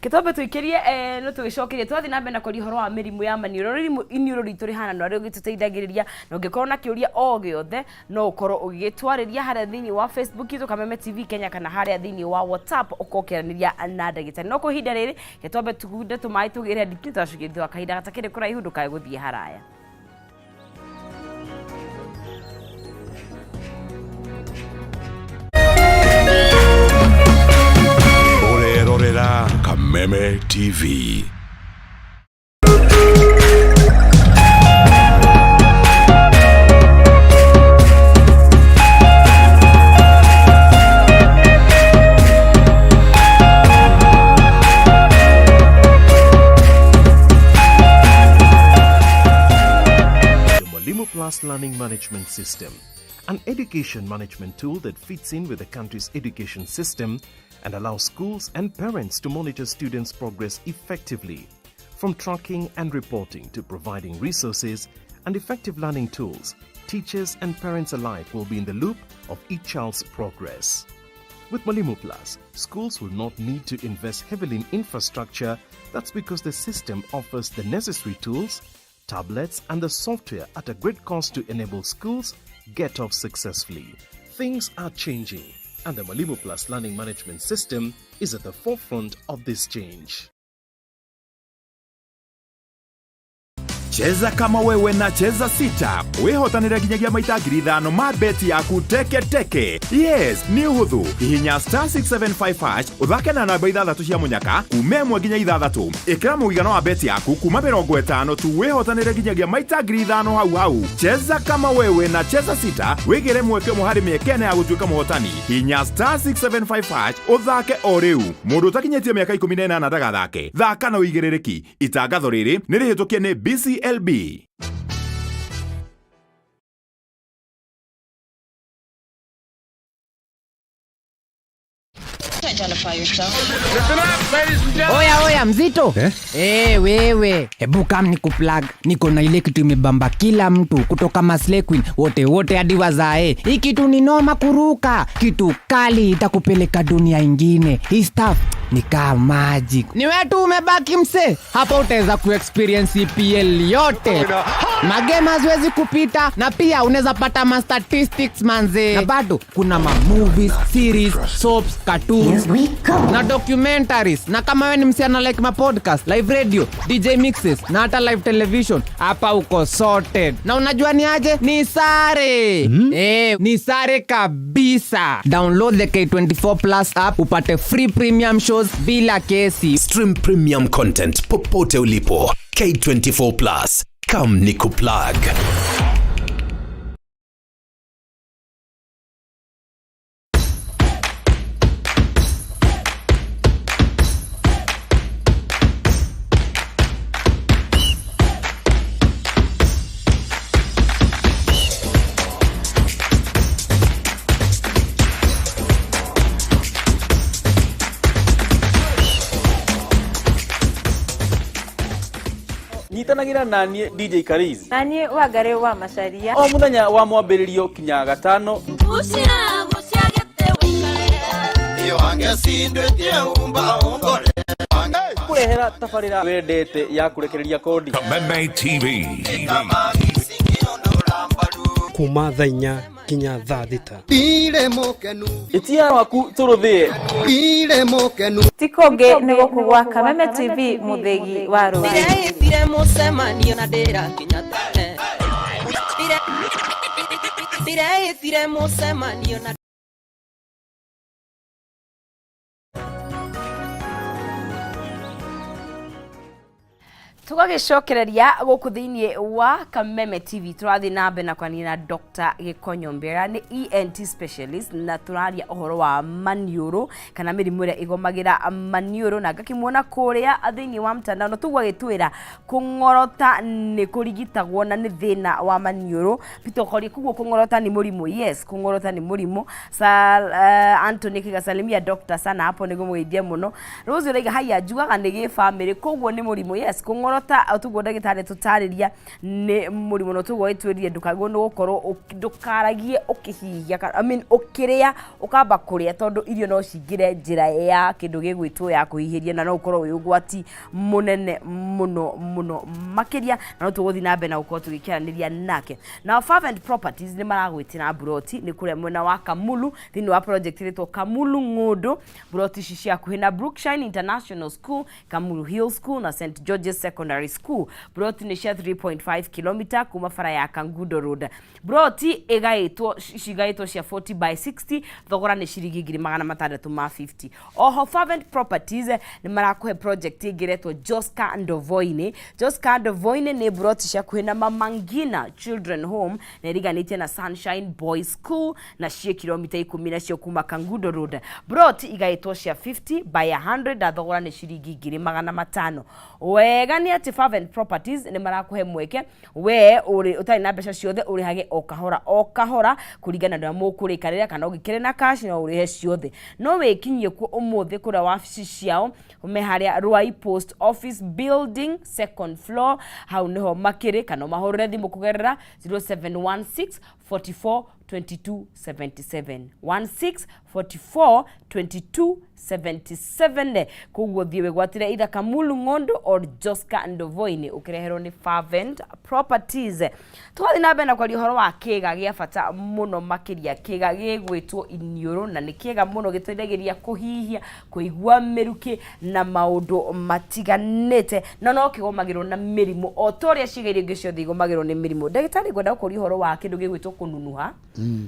Gĩtombe tũikĩrie no tũgĩcokerie twathiĩ na mbere na kwaria ũhoro wa mĩrimũ ya maniũrũ rĩu iniũrũ ritũ rĩhana na ũrĩa ũgĩtũteithagĩrĩria na ũngĩkorwo na kĩũria o gĩothe no ũkorwo ũgĩtwarĩria harĩa thĩinĩ wa Facebook itũ Kameme TV Kenya kana harĩa thĩinĩ wa WhatsApp ũkorwo ũkĩaranĩria na ndagĩtarĩ no kwa ihinda rĩrĩ gĩtombe tugunde tũmaĩ tũgĩre ndiki twacokia thutha wa kahinda gatakĩrĩ kũraihu ndũkae gũthiĩ haraya. Ũrerorera Kameme TV. The Mwalimu Plus Learning Management System, an education management tool that fits in with the country's education system and allows schools and parents to monitor students' progress effectively. From tracking and reporting to providing resources and effective learning tools, teachers and parents alike will be in the loop of each child's progress. With Mwalimu Plus, schools will not need to invest heavily in infrastructure. That's because the system offers the necessary tools, tablets, and the software at a great cost to enable schools get off successfully. Things are changing, and the Mwalimu Plus Learning Management System is at the forefront of this change. Cheza kama wewe na Cheza Sita wĩhotanĩre nginyagia maita 5,000 ma beti yaku teke teke. Yes, nĩ ũhũthũ. Hihinya star 675 hash ũthake na namba ithathatũ cia mũnyaka kuma 1 nginya 6. Ĩkĩra mũigana wa beti yaku kuma 50 tu wĩhotanĩre nginyagia maita 5,000 hau hau. Cheza kama wewe na Cheza Sita wĩgĩre mweke ũmwe harĩ mĩeke ĩna ya gũtuĩka mũhotani. Hihinya star 675 hash ũthake o rĩu. Mũndũ ũtakinyĩtie mĩaka 18 ndagathake. Thaka na ũigĩrĩrĩki. Itangatho rĩrĩ nĩ rĩhĩtũkie nĩ BCLB. Oya oya mzito eh? Eh, wewe hebu kam ni kuplug, niko na ile kitu imebamba kila mtu kutoka Maslay Queen wote wote hadi wazae. Hii kitu ni noma kuruka, kitu kali itakupeleka dunia ingine. Hii stuff ni kaa magic. Ni wewe tu umebaki mse, hapa utaweza kuexperience EPL yote, magame haziwezi kupita, na pia unaweza pata ma statistics manze, na bado kuna ma movies, series, soaps, cartoons na documentaries. Na kama wewe ni msichana like ma podcast, live radio, DJ mixes na hata live television, hapa uko sorted. Na unajua ni aje? Ni sare. Ni sare kabisa. Download the K24 Plus app upate free premium shows bila kesi. Stream premium content popote ulipo. K24 Plus. Come ni kuplug. Nyitanagĩra na niĩ DJ Kariz na niĩ Wangari wa Macaria o mũthenya wa mwambĩrĩrio kinya gatano. Kũrehera tabarĩra wendete ya kũrekereria kodi. Kameme TV. Kuma thaa 4 nginya thaa 6. Ĩtia waku tũrũthĩe. Ti kũngĩ nĩ gũkũ gwa Kameme TV, mũthĩgi wa rũrĩrĩ. Ndĩreĩtire mũcemanio na ndĩrakinya tene. Ndĩreĩtire mũcemanio na Tũgagĩcokereria gũkũ thĩinĩ wa Kameme TV, tũrathiĩ na mbere na kwaria na Dr. Gĩkonyo Mbera, nĩ ENT specialist, na tũraria ũhoro wa maniũrũ kana mĩrimũ ĩrĩa ĩgomagĩra maniũrũ, na ngakĩmuona kũrĩa thĩinĩ wa mtandao na tũguo agĩtwĩra kũng'orota nĩ kũrigitagwo na nĩ thĩna wa maniũrũ. Peter Okorie, koguo kũng'orota nĩ mũrimũ? Yes, kũng'orota nĩ mũrimũ. Anthony Kigasalimia doctor sana hapo, nĩguo mũgeithie mũno. Rose ũraiga haya, njugaga nĩ gĩbamĩrĩ, koguo nĩ mũrimũ. Yes, kũng'orota tuguo ndagĩtarĩ tũtarĩria nĩ mũrimũ, no tuguo gĩtwĩrire ndũkagwo nĩ gũkorwo ndũkaragie ũkĩhihia, I mean ũkĩrĩa, ũkamba kũrĩa tondũ irio no cingĩre njĩra ya kĩndũ gĩgwĩtwo ya kũhihĩria, na no ũkorwo wĩ ũgwati mũnene mũno mũno makĩria, na no tũgũthiĩ na mbere na gũkorwo tũgĩkĩaranĩria nake. Na Fervent Properties nĩ maragwĩtĩra mburoti nĩ kũrĩa mwena wa Kamulu thĩinĩ wa project ĩrĩtwo Kamulu Ng'ũndũ. Mburoti ici cia hakuhĩ na Brookshine International School, Kamulu Hill School na St George's Secondary School. Mburoti nĩ cia 3.5 km kuma bara ya Kangundo Road. Mburoti ĩgaĩtwo cigaĩtwo cia 40 by 60, thogora nĩ ciringi 650,000. Oho Fervent Properties nĩ marakũhe project ĩngĩ ĩretwo Joska Ndovoini. Joska Ndovoini nĩ mburoti cia hakuhĩ na Mama Ngina Children Home na ĩriganĩtie na Sunshine Boys School, na ciĩ kilomita 10 nacio kuma Kangundo Road. Mburoti igaĩtwo cia 50 by 100 na thogora nĩ ciringi 500,000. Wega nĩ atĩ Fervent Properties nĩ marakũhe mweke we ũrĩ ũtarĩ na mbeca ciothe ũrĩhage o kahora o kahora kũringana na ũrĩa mũkũrĩkanĩra, kana ũngĩkĩrĩ na cash no ũrĩhe ciothe. No wĩkinyie kuo ũmũthĩ kũrĩa wabici ciao me harĩa Ruai Post Office Building second floor, hau nĩho makĩrĩ, kana ũmahũrĩre thimũ kũgerera 0716 44 22 77 16 44 22 77. Koguo thiĩ wĩgwatĩre either Kamulu Ng'ondo or Joska Ndovoini, ũkĩreherwo nĩ Fervent Properties. Tũgathiĩ na mbere na kwaria ũhoro wa kĩga gĩa bata mũno makĩria, kĩga gĩgwĩtwo iniũrũ, na nĩ kĩga mũno gĩteithagĩrĩria kũhihia, kũigua mĩrukĩ na maũndũ matiganĩte, na no kĩgomagĩrwo na mĩrimũ o ta ũrĩa ciĩga iria ingĩ ciothe igomagĩrwo nĩ mĩrimũ. Ndagĩtarĩ, ngwenda gũkũria ũhoro wa kĩndũ gĩgwĩtwo kũnunuha,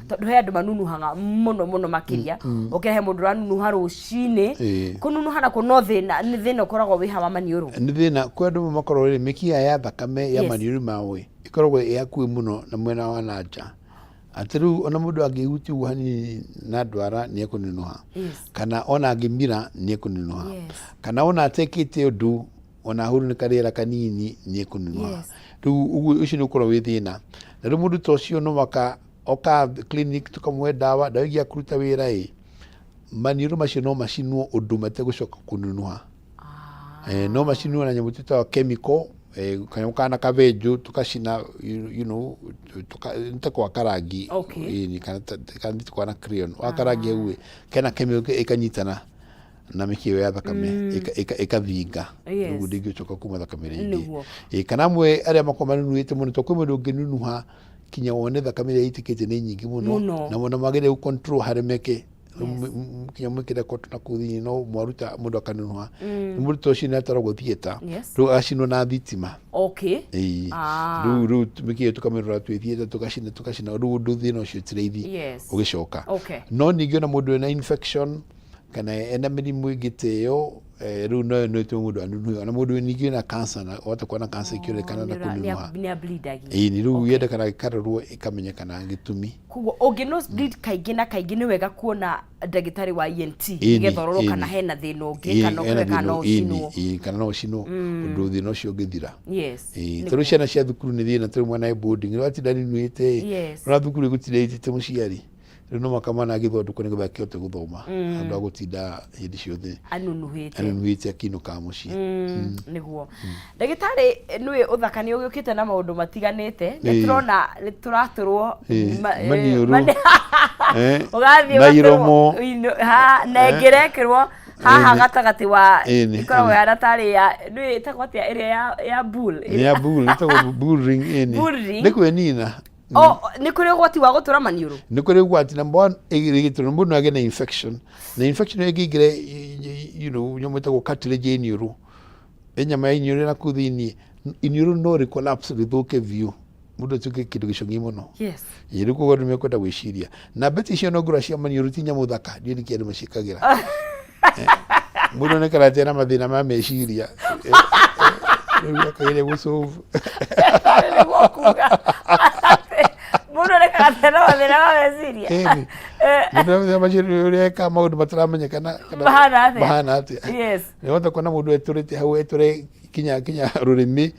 tondũ he andũ manunuhaga mũno mũno makĩria. Ũkĩrehe mũndũ ũranunuha rũcinĩ, kũnunuha nakuo no thĩna, nĩ thĩna ũkoragwo wĩ hawa maniũrũ. Nĩ thĩna kwĩ andũ amwe makoragwo rĩ mĩkiha ya thakame ya maniũrũ mao ĩ ĩkoragwo ĩ hakuhĩ mũno na mwena wa na nja, atĩ rĩu ona mũndũ angĩhutia ũguo hanini na ndwara nĩ ekũnunuha, kana ona angĩmira nĩ ekũnunuha, kana ona atekĩte ũndũ, ona ahũrwo nĩ karĩera kanini nĩ ekũnunuha. Rĩu ũguo ũcio nĩ ũkoragwo wĩ thĩna, na rĩu mũndũ ta ũcio no maka oka clinic tũkamũhe ndawa, ndawa ĩngĩ kũruta wĩra ĩ maniũrũ macio no macinwo ũndũ mategũcoka kũnunuha. No macinwo na nyamũ twĩtaga chemical, kanyamũ kana kabenjũ tũkacina, nĩ ta gwaka rangi. Ĩni, kana nĩ ta kwa na crayon waka rangi hau ĩ kena chemical ĩkanyitana na mĩkiha ĩyo ya thakame, ĩkathinga. Rĩu ndĩngĩcoka kuma thakame rĩngĩ. Ĩ, kana amwe arĩa makoragwo manunuhĩte mũno, to kwĩ mũndũ ũngĩnunuha kinya wone thakame ĩrĩa ĩitĩkĩte nĩ nyingĩ mũno, na wona magĩrĩire gũ control haremeke kinya mwĩkĩre koto na kũu thĩinĩ, no mwaruta mũndũ akanunuha. Mũndũ ta ũcio nĩ atwaragwo theatre, rĩu agacinwo na thitima. Ĩĩ. Rĩu mĩkiha ĩyo tũkamĩrora twĩ theatre, tũgacina tũgacina, rĩu ũndũ thĩna ũcio ti raithi ũgĩcoka. No ningĩ ona mũndũ wĩna infection kana ena mĩrimũ ĩngĩ ta ĩyo, rĩu no no ĩtũme mũndũ anunuhe. Ona mũndũ ningĩ wĩna cancer, na wahota kuona cancer ĩkĩonekana na kũnunuha. Nĩ ableedagi. Ĩĩ, nĩ rĩu yendekana ĩkarorwo ĩkamenyekana gĩtũmi. Koguo ũngĩ nose bleed kaingĩ na kaingĩ, nĩ wega kuona ndagĩtarĩ wa ENT, nĩgetha ũrorwo kana hena thĩna ũngĩ, kana hena ũkĩre kana no thĩna, ĩni, ũcinwo. Ĩĩ, kana no ũcinwo ũndũ thĩna ũcio ũngĩthira. Ĩĩ, tondũ ciana cia thukuru nĩ thĩna, tondũ mwana e boarding rĩu atinda anunuhĩte ĩ, ona thukuru ĩgũtinda ĩtĩte mũciari, rĩu no mũhaka mwana agĩthondekwo nĩgetha akĩhote gũthoma handũ ha gũtinda hĩndĩ ciothe anunuhĩte, anunuhĩte akĩinũkaga mũciĩ. Nĩguo ndagĩtarĩ, nĩwe ũthaka nĩ ũgĩũkĩte na maũndũ matiganĩte, nĩ tũrona nĩ tũratũrwo maniũrũ. Ũgathiĩ na ũgatũrwo iromo. Na ĩngĩ ĩrekĩrwo haha gatagatĩ wa Ĩni, ĩkoragwo ĩni. yana tarĩ ya nĩwe ĩtagwo atĩa, ĩrĩa ya bull? Nĩ ya bull, ĩtagwo bull ring, ĩni. Bull ring. Nĩ kwĩnina. O nĩ kũrĩ ũgwati wa gũtũra maniũrũ? Nĩ kũrĩ ũgwati. Number one, ĩgĩtũra mũndũ no agĩe na infection, na infection ĩyo ĩngĩingĩra nyamũ ĩtagwo cartilage ya iniũrũ, ĩ nyama ya iniũrũ na kũu thĩiniĩ, iniũrũ no rĩ collapse, rĩthũke biũ, mũndũ atuĩke kĩndũ gĩcong'i mũno. Ĩ, rĩu koguo andũ mekwenda gwĩciria na mbeti icio no ngũra cia maniũrũ ti nyamũ thaka, ndiũĩ nĩkĩ andũ maciĩkagĩra. Mũndũ onekana atĩ ena mathĩna ma meciria. Rĩu akageria gũsolve. Nĩguo kuga mũndũ onekaga atĩ ena mathĩna ma meciria. Ĩni. Mũndũ ena mathĩna ma meciria ũrĩa ekaga maũndũ mataramenyekana kana mahana atĩa. Mahana atĩa. Nĩwahota kuona mũndũ etũrĩte hau, etũre kinya rũrĩmĩ.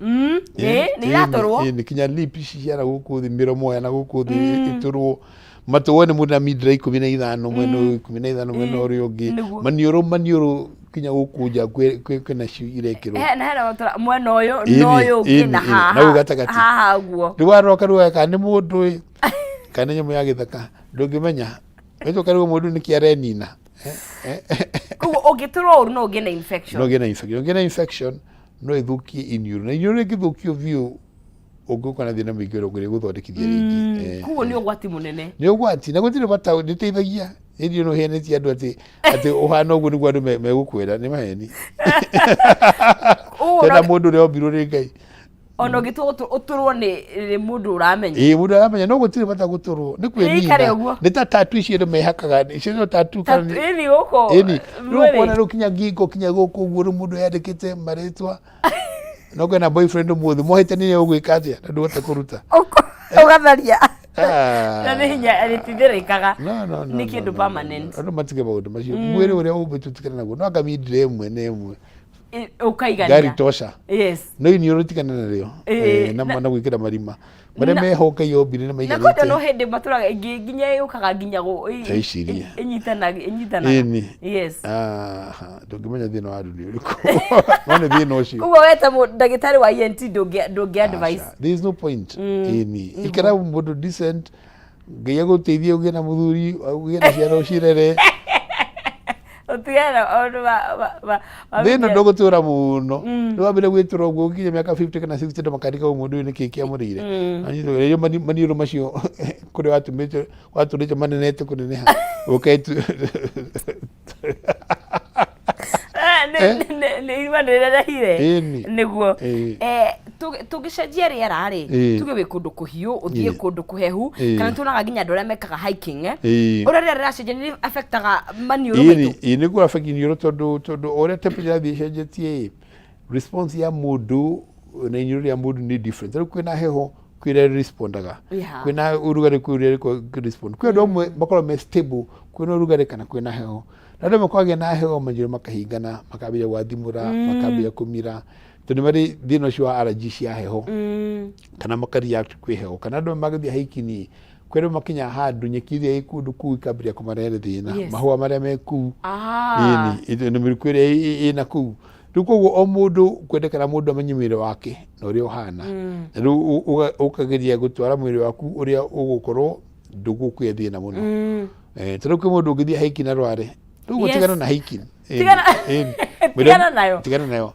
Nĩ iratũrwo. Ĩni, kinya lip ici cia na gũkũ thĩ, mĩromo ya na gũkũ thĩ ĩtũrwo, matũ wone mũndũ na mindira 15 mwena ũyũ, 15 mwena ũrĩa ũngĩ. Maniũrũ maniũrũ kinya gũkũ nja kwĩna cio irekĩrwo. Na hena matũra mwena ũyũ na ũyũ ũngĩ na Ĩni, haha na hau gatagatĩ. Haha ũguo. Rĩu waroka rĩu kana nĩ mũndũ ĩ kana nĩ nyamũ ya gĩthaka, ndũngĩmenya, wĩtũka rĩu mũndũ nĩkĩ arenina. Koguo ũngĩtũrwo ũru no ũgĩe na infection. No ũgĩe na infection. Ũngĩgĩa na infection no ĩthũkie iniũrũ, na iniũrũ rĩngĩthũkio biũ ũngĩũka na thĩna mũingĩ ũrĩa ũngĩrĩ gũthondekithia rĩngĩ. Koguo nĩ ũgwati mũnene. Nĩ ũgwati na gũtirĩ bata, nĩteithagia hĩndĩ ĩno ũheanĩtie andũ atĩ ũhana ũguo nĩguo andũ megũkwĩra, nĩ maheni. Ũguo tena mũndũ ũrĩa ombirwo nĩ Ngai. Ona ũngĩtua ũtũrwo nĩ mũndũ ũramenya. Ĩĩ, mũndũ aramenya, no gũtirĩ bata gũtũrwo, nĩ Ĩikare kwĩnina. ũguo. Nĩ ta tatu icio andũ mehakaga, icio no tatu kana Ĩni gũkũ ĩni rĩu mwĩrĩ. ũkona rĩu kinya ngingo kinya gũkũ ũguo, rĩu mũndũ yandĩkĩte marĩtwa no kwĩna boyfriend ũmũthĩ mwahĩtanire, ũgwĩka atĩa na ndũhote kũruta? Ũgatharia. Ah. Na nĩ hinya rĩtithĩrĩkaga. No, Nĩ no, kĩndũ no, no, permanent. no. Andũ matige maũndũ macio, mwĩrĩ ũrĩa ũmbĩtwo tigana naguo, no anga mindira ĩmwe na ĩmwe ũkaigania. Ngari tosha. No iniũrũ tigana narĩo. Na na gwĩkĩra marima marĩa meho Ngai ombire nĩ Na kwenda no maiganĩte. hĩndĩ matũraga ĩngĩ nginya yũkaga nginya Ta iciria. ĩnyitanaga. Yes. Aha, ndũngĩmenya thĩna wa andũ nĩ ũrĩkũ, no nĩ thĩna ũcio. Koguo we ta ndagĩtarĩ wa ENT ndũngĩ advice. Aca, there is no point. Ĩni, ikara mũndũ decent. Ngai agũteithie ũgĩe na mũthuri, ũgĩe na ciana ũcirere. Ũtigane na maũndũ ma Thĩ ĩno ndũgũtũra mũno. Rĩu wambĩrĩria gwĩtũra ũguo ũkinya mĩaka 50 kana 60 andũ makarigwo mũndũ ũyũ nĩkĩ kĩamũrĩire. Rĩrĩa maniũrũ macio kũrĩa watũmĩte watũrĩte manenete kũneneha ũketu. Nĩ irima nĩrĩrehire. Ĩni. Nĩguo. Ĩĩ. Tũngĩcenjia rĩera rĩ, tuge wĩ kũndũ kũhiũ ũthiĩ kũndũ kũhehu, kana tuonaga nginya andũ arĩa mekaga hiking, ũrĩa rĩera rĩracenjia nĩ affectaga maniũrũ maitũ. Ĩĩ, nĩ kũ affect iniũrũ tondũ o ũrĩa temperature ĩrathiĩ ĩcenjetie ĩ, response ya mũndũ na iniũrũ rĩa mũndũ nĩ different. Rĩu kwĩna heho kwĩ ũrĩa respondaga, kwĩna ũrugarĩ kwĩ ũrĩa respond. Kwĩ andũ amwe makoragwo me stable kwĩna ũrugarĩ kana kwĩna heho, na andũ amwe kwagĩa na heho maniũrũ makahingana, makambĩrĩria gwathimũra, makambĩrĩria kũmira, tondũ nĩ marĩ thĩna ũcio wa allergy cia heho, kana maka react kwĩ heho, kana andũ amwe magĩthiĩ hiking kwĩ andũ makinya handũ nyeki ĩrĩa ĩ kũndũ kũu ĩkambĩrĩria kũmarehere thĩna, mahũa marĩa me kũu, ĩni, na mĩrukĩ ĩrĩa ĩna kũu. Rĩu koguo o mũndũ kwendekana mũndũ amenye mwĩrĩ wake na ũrĩa ũhana, na rĩu ũkageria gũtwara mwĩrĩ waku ũrĩa ũgũkorwo ndũgũkũhe thĩna mũno. Tondũ kwĩ mũndũ ũngĩthiĩ hiking arware, rĩu tigana na hiking. Tigana nayo. Tigana nayo.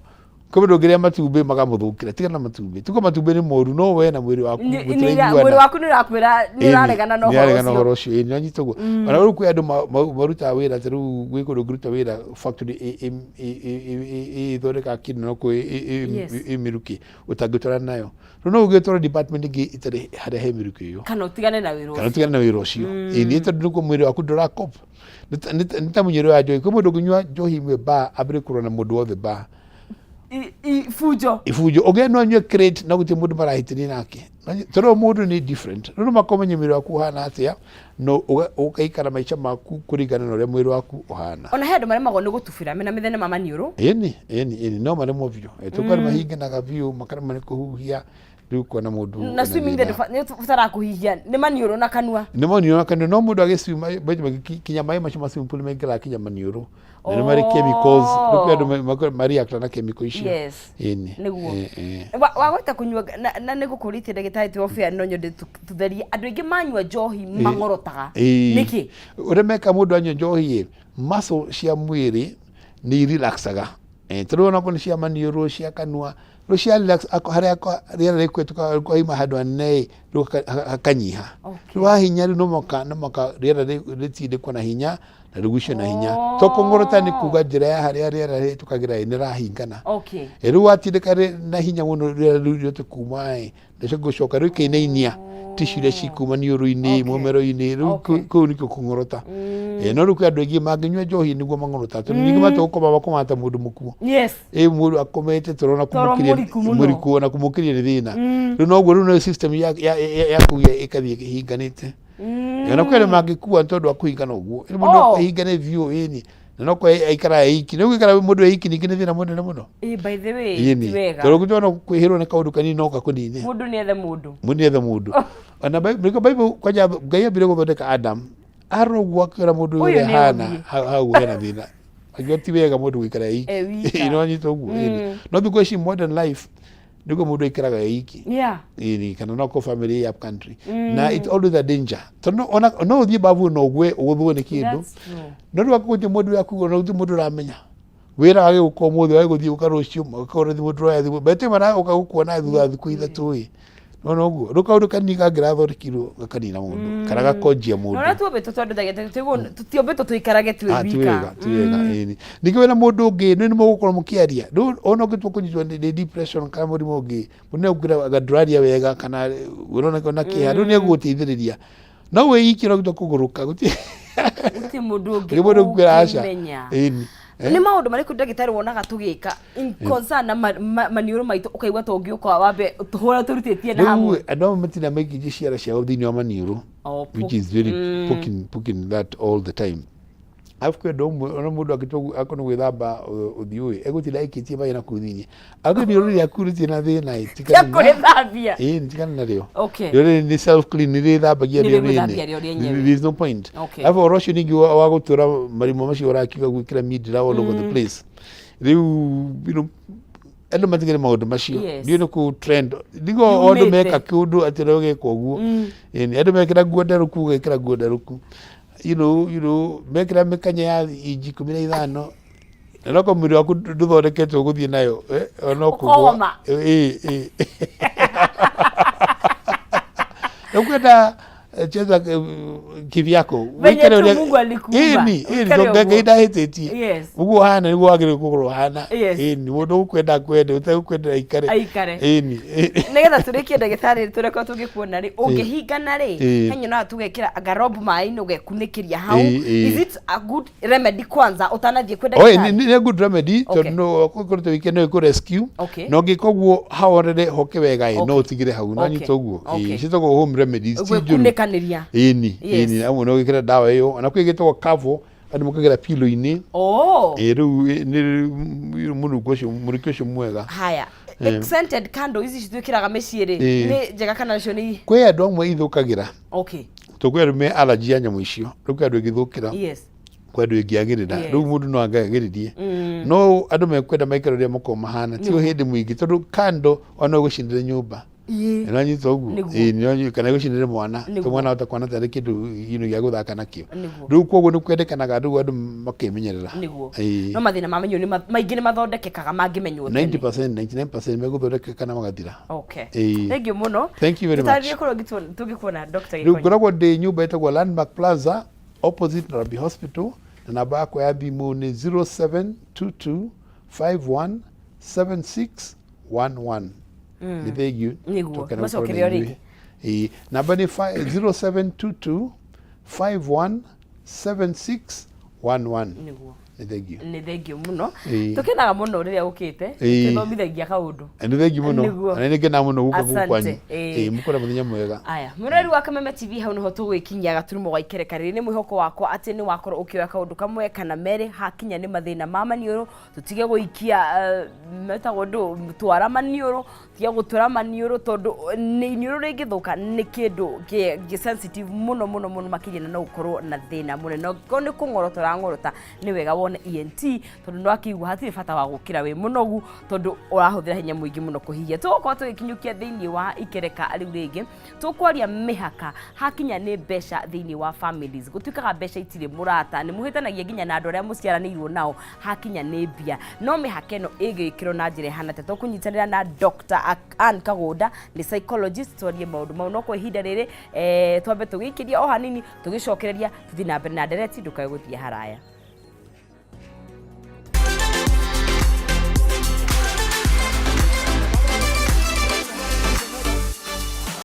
Kwĩ mũndũ ũngĩrĩa matumbĩ makamũthũkĩra, tigana na matumbĩ. Tuko matumbĩ nĩ moru, no we na mwĩrĩ waku mũtiraiguana. Mwĩrĩ waku nĩ ũrakwĩra nĩ ũraregana na ũhoro ũcio. Ũcio ĩĩ, nĩwanyita ũguo. Ona rĩu kwĩ andũ marutaga wĩra ta rĩu gwĩ kũndũ ũngĩruta wĩra factory ĩthondekaga kĩndũ no kwĩ ĩ mĩrukĩ ũtangĩtwarana nayo. Rĩu no ũgĩtwara department ĩngĩ ĩtarĩ harĩa he mĩrukĩ ĩyo. Kana ũtigane na wĩra ũcio. Kana ũtigane na wĩra ũcio. Ĩĩ, nĩ tondũ nĩguo mwĩrĩ waku ndũra cope. Nĩ ta mũnyuĩre wa njohi. Kwĩ mũndũ ũngĩnyua njohi ĩmwe bar ambĩrĩrie kũrũa na mũndũ wothe bar. Ibunjo. Ibunjo. Ũngĩ no anyue crate na gũtirĩ mũndũ marahĩtania nake. Tondũ mũndũ nĩ different. Rĩu no mũhaka ũmenye mwĩrĩ waku ũhana atĩa na ũgaikara maica maku kũringana na ũrĩa mwĩrĩ waku ũhana. Ona he andũ maremagwo nĩ gũtubĩra mena mĩthemba ya maniũrũ. Ĩni, ĩni, ĩni, no maremwo biũ. Tondũ andũ mahinganaga biũ, makaremwo nĩ kũhuhia, rĩu kuona mũndũ Na swimming nĩ ũbataraga kũhihia, nĩ maniũrũ na kanua. Nĩ maniũrũ na kanua, no mũndũ agĩswim, kinya maĩ macio ma swimming pool maingĩraga kinya maniũrũ. Na nĩ marĩ chemicals, rĩu kwĩ andũ mareact na chemical icio. Yes. Ĩni. Nĩguo. Wagweta kũnyua, na nĩ gũkũrĩtie ndagĩtarĩ twĩ off air, no nyende tũtherie. Andũ aingĩ manyua njohi mang'orotaga. Nĩkĩ? Ũrĩa meka mũndũ anyua njohi ĩ, muscle cia mwĩrĩ nĩ irelaxaga. Tondũ onakorwo nĩ cia maniũrũ, cia kanua, rĩu cia relax harĩa rĩera rĩkũhĩtũka rĩkauma handũ hanene ĩ, rĩu hakanyiha. Rĩu hahinya rĩu no mũhaka rĩera rĩtindĩkwo na hinya na rĩgucio na hinya. To kũng'orota nĩ kuga njĩra ya harĩa rĩera rĩhĩtũkagĩra ĩ, nĩ ĩrahingana. Rĩu watindĩka na hinya mũno rĩera rĩu rĩhote kuma ĩ, rĩcoke gũcoka rĩu ĩkainainia tissue iria cikuma niũrũ-inĩ, mũmero-inĩ, rĩu kũu nĩkuo kũng'orota. No rĩu kwĩ andũ aingĩ mangĩnyua njohi nĩguo mang'orota, tondũ ningĩ matua gũkoma makomaga ta mũndũ mũkuũ. Ĩ mũndũ akomete toro ona Toro kũmũkĩria mũriku mũno. mũriku ona kũmũkĩria nĩ thĩna. Rĩu noguo rĩu no system ya kũgia ĩkathiĩ ĩhinganĩte. Na kwĩ arĩa mangĩkua nĩ tondũ wa kũhingana ũguo. Rĩu mũndũ ahingane biũ ĩni, na no kwa aikaraga e iki. Rĩu gũikara mũndũ e iki ningĩ nĩ thĩna mũnene mũno. Ĩ, by the way, Ĩni. ti wega. Tondũ ũngĩtua kwĩhĩrwo nĩ kaũndũ kanini no gakũnine. Mũndũ nĩ ethe mũndũ. Mũndũ nĩ ethe mũndũ. Ona Bible Bible kwanja Ngai ambire gũthondeka Adam, arora ũguo akĩona mũndũ ũyũ Ũyũ ũrĩa nĩ ahana, ũthiĩ. hau hena thĩna. Akiuga ti wega mũndũ gũikara e iki. E wika. Ĩ, nĩwanyita ũguo? Ĩni. No thikũ ici modern life, nĩguo mũndũ aikaraga e iki. Ĩni, kana no korwo family ĩ up country. Na it's always a danger. Tondũ ona no ũthiĩ babu na ũgwe ũgũthwo nĩ kĩndũ. That's true. No rĩu akorwo gũtirĩ mũndũ waku ona gũtirĩ mũndũ ũramenya. Wĩra wage gũka ũmũthĩ wage gũthiĩ gũka rũciũ, magakorwo nĩ mũndũ ũroya thimũ. By the time maragoka gũkuona thutha wa thikũ 3 ĩ, nĩwona ũguo? Rĩu kaũndũ kanini kangĩrathondekirwo gakanina mũndũ kana gakonjia mũndũ. Na ũrĩa tuombĩtwo tondũ ndagĩtarĩ tũtiombĩtwo tũikarage twĩ Ah, ti wika. wega, ti wega, ĩni. Ningĩ wĩna mũndũ ũngĩ nĩ mũgũkorwo mũkĩaria. Rĩu ona ũngĩtua kũnyitwo nĩ depression kana mũrimũ ũngĩ, mũndũ nĩ egũkwĩra anga ndũraria wega kana ũroneka na kĩeha, rĩu nĩ egũgũteithĩrĩria. No wĩ iki no kũgũrũka, gũtirĩ Gũtirĩ mũndũ ũngĩ gũtirĩ mũndũ ũngĩkwĩra aca. ũngĩmenya. Ĩni. Nĩ maũndũ marĩkũ ndagĩtarĩ wonaga tũgĩka in concern na maniũrũ maitũ ũkaigua ta ũngĩũka wambe tũhũra tũrutĩtie na hamwe? Rĩu andũ amwe matinda maikĩtie ciara ciao thĩinĩ wa maniũrũ, which is very poking that all the time. Arabu kwĩ andũ amwe ona mũndũ angĩtua akorwo nĩ gwĩthamba ũthiũ ĩ, egũtinda aikĩtie maĩ nakũu thĩinĩ. Angĩ iniũrũ rĩaku rĩtirĩ na thĩna ĩ, Cia tigana na kwĩthambia. Ĩĩ, tigana narĩo. Rĩo rĩrĩ nĩ self clean, nĩ rĩthambagia Nĩ rĩo rĩgwĩthambia rĩene. rĩo rĩenyewe. There is no point. Alafu ũhoro ũcio ningĩ wa gũtũra marima macio ũrakiuga gwĩkĩra mindira all over the place. Rĩu, you know, Andũ matigire maũndũ macio. Ndiũĩ nĩ kũ trend ndigo o andũ Yumĩte. meka kĩũndũ atĩ no geka ũguo. Ĩni, andũ mekĩra nguo nderũku ũgekĩra nguo nderũku, mekĩra mĩkanya ya inji 15 na no korwo mwĩrĩ waku ndũthondeketwo gũthiĩ nayo, no kũgwa. Ũkoma. Ĩĩ, ĩĩ. Ũkwenda cheza kivyako. Venye Wĩkare tu ũrĩa- Mungu alikuumba. Ĩni, ĩni, Wĩkare tondũ Ngai ũguo. ndahĩtĩtie. Ũguo ũhana nĩguo wagĩrĩirwo gũkorwo ũhana. Ĩni, mũndũ ũkwenda akwende, ũtegũkwenda aikare. Aikare. Ĩni. Nĩgetha tũrĩkie, ndagĩtarĩ, tũreko tũngĩkuona rĩ, ũngĩhingana rĩ, henyonaga tũgekĩra ngarobu maĩ-inĩ ũgekunĩkĩria hau. Is it a good remedy kwanza ũtanathiĩ kwĩ Oe, ndagĩtarĩ? nĩ good remedy tondũ no ũkoretwo wike no ĩkũ rescue. Na ũngĩka ũguo haorere hoke wega ĩ, no ũtigire hau no nyita ũguo. Ciĩtagwo home remedies, ti njũru. Gwĩkunĩkanĩria. Ĩni, ĩni, amwe no wĩkĩre ndawa ĩyo, ona kwĩ ĩgĩtagwo kavo andũ mekagĩra pillow-inĩ. Ĩ, rĩu nĩ mũnungo ũcio, mũrukĩ ũcio mwega. Haya. Scented candle ici citwĩkĩraga mĩciĩ rĩ, nĩ njega kana nacio nĩ Kwĩ andũ amwe ithũkagĩra. Tondũ kwĩ andũ me allergy ya nyamũ icio, rĩu kwĩ andũ ĩngĩthũkĩra. Kwĩ andũ ĩngĩagĩrĩra. Rĩu mũndũ no angĩagĩrĩrie, no andũ mekwenda maikare ũrĩa makoragwo mahana, ti hĩndĩ mũingĩ, tondũ kando ona ũgũcinĩre nyũmba. Nĩwanyita ũguo? Ĩĩ, nĩwanyita, kana ĩgũcinĩre mwana. To mwana ahota kuona tarĩ kĩndũ gĩa gũthaka nakĩo. Rĩu koguo nĩ kwendekanaga rĩu andũ makemenyerera. No mathĩna ma mĩnyũrũ maingĩ nĩ mathondekekaga mangĩmenywo tene. 90%, 99% megũthondekeka na magathira. Thank you mũno. Thank you very much. Tũtarĩrie kũrĩa tũngĩkuona, Dr. Rĩu Gĩkonyo. ngoragwo ndĩ nyũmba ĩtagwo Landmark Plaza opposite Nairobi Hospital, na namba yakwa ya thimũ nĩ 0722 51 76 11. Nĩ thengiũ. Tũkena gũkorwo na Macokerio inyuĩ. Rĩngĩ. Ĩĩ, namba nĩ 0722 51 76 11. Nĩ thengiũ. Nĩ thengiũ mũno. Ĩĩ. Tũkenaga mũno rĩrĩa ũkĩte twĩthomithagia kaũndũ. Nĩ thengiũ mũno. Na nĩ ngenaga mũno gũka gũkũ kwanyu. Asante. Ĩĩ, mũkore mũthenya mwega. Aya, mũrori wa Kameme TV, hau nĩho tũgwĩkinyia gaturumo ga ikereka rĩrĩ. Nĩ mwĩhoko wakwa atĩ nĩ wakorwo ũkĩoya kaũndũ kamwe kana merĩ hakinya nĩ mathĩna ma maniũrũ. Tũtige gũikia metagwo ndũ twara maniũrũ, tige gũtũra maniũrũ, tondũ nĩ iniũrũ rĩngĩthũka nĩ kĩndũ kĩ sensitive mũno mũno mũno makĩria, na no ũkorwo na thĩna mũnene. Angĩkorwo nĩ kũng'orota ũrang'orota, nĩ wega wone ENT, tondũ nĩ wakĩigua hatirĩ bata wa gũkĩra wĩ mũnogu, tondũ ũrahũthĩra hinya mũingĩ mũno kũhihia. Tũgũkorwo tũgĩkinyũkia thĩinĩ wa ikereka rĩu rĩngĩ, tũkwaria mĩhaka hakinya nĩ mbeca thĩinĩ wa families. Gũtuĩkaga mbeca itirĩ mũrata, nĩ mũhĩtanagia nginya na andũ arĩa mũciaranĩirwo nao hakinya nĩ mbia. No mĩhaka ĩno ĩgĩkĩrwo na njĩra ĩhana atĩa? Tũkũnyitanĩra na Dr. Ann Kagũnda, nĩ psychologist, twarie maũndũ mau. No kwa ihinda rĩrĩ, twambe tũgĩikĩrie o hanini, tũgĩcokereria tũthiĩ na mbere na ndereti. Ndũkae gũthiĩ haraya.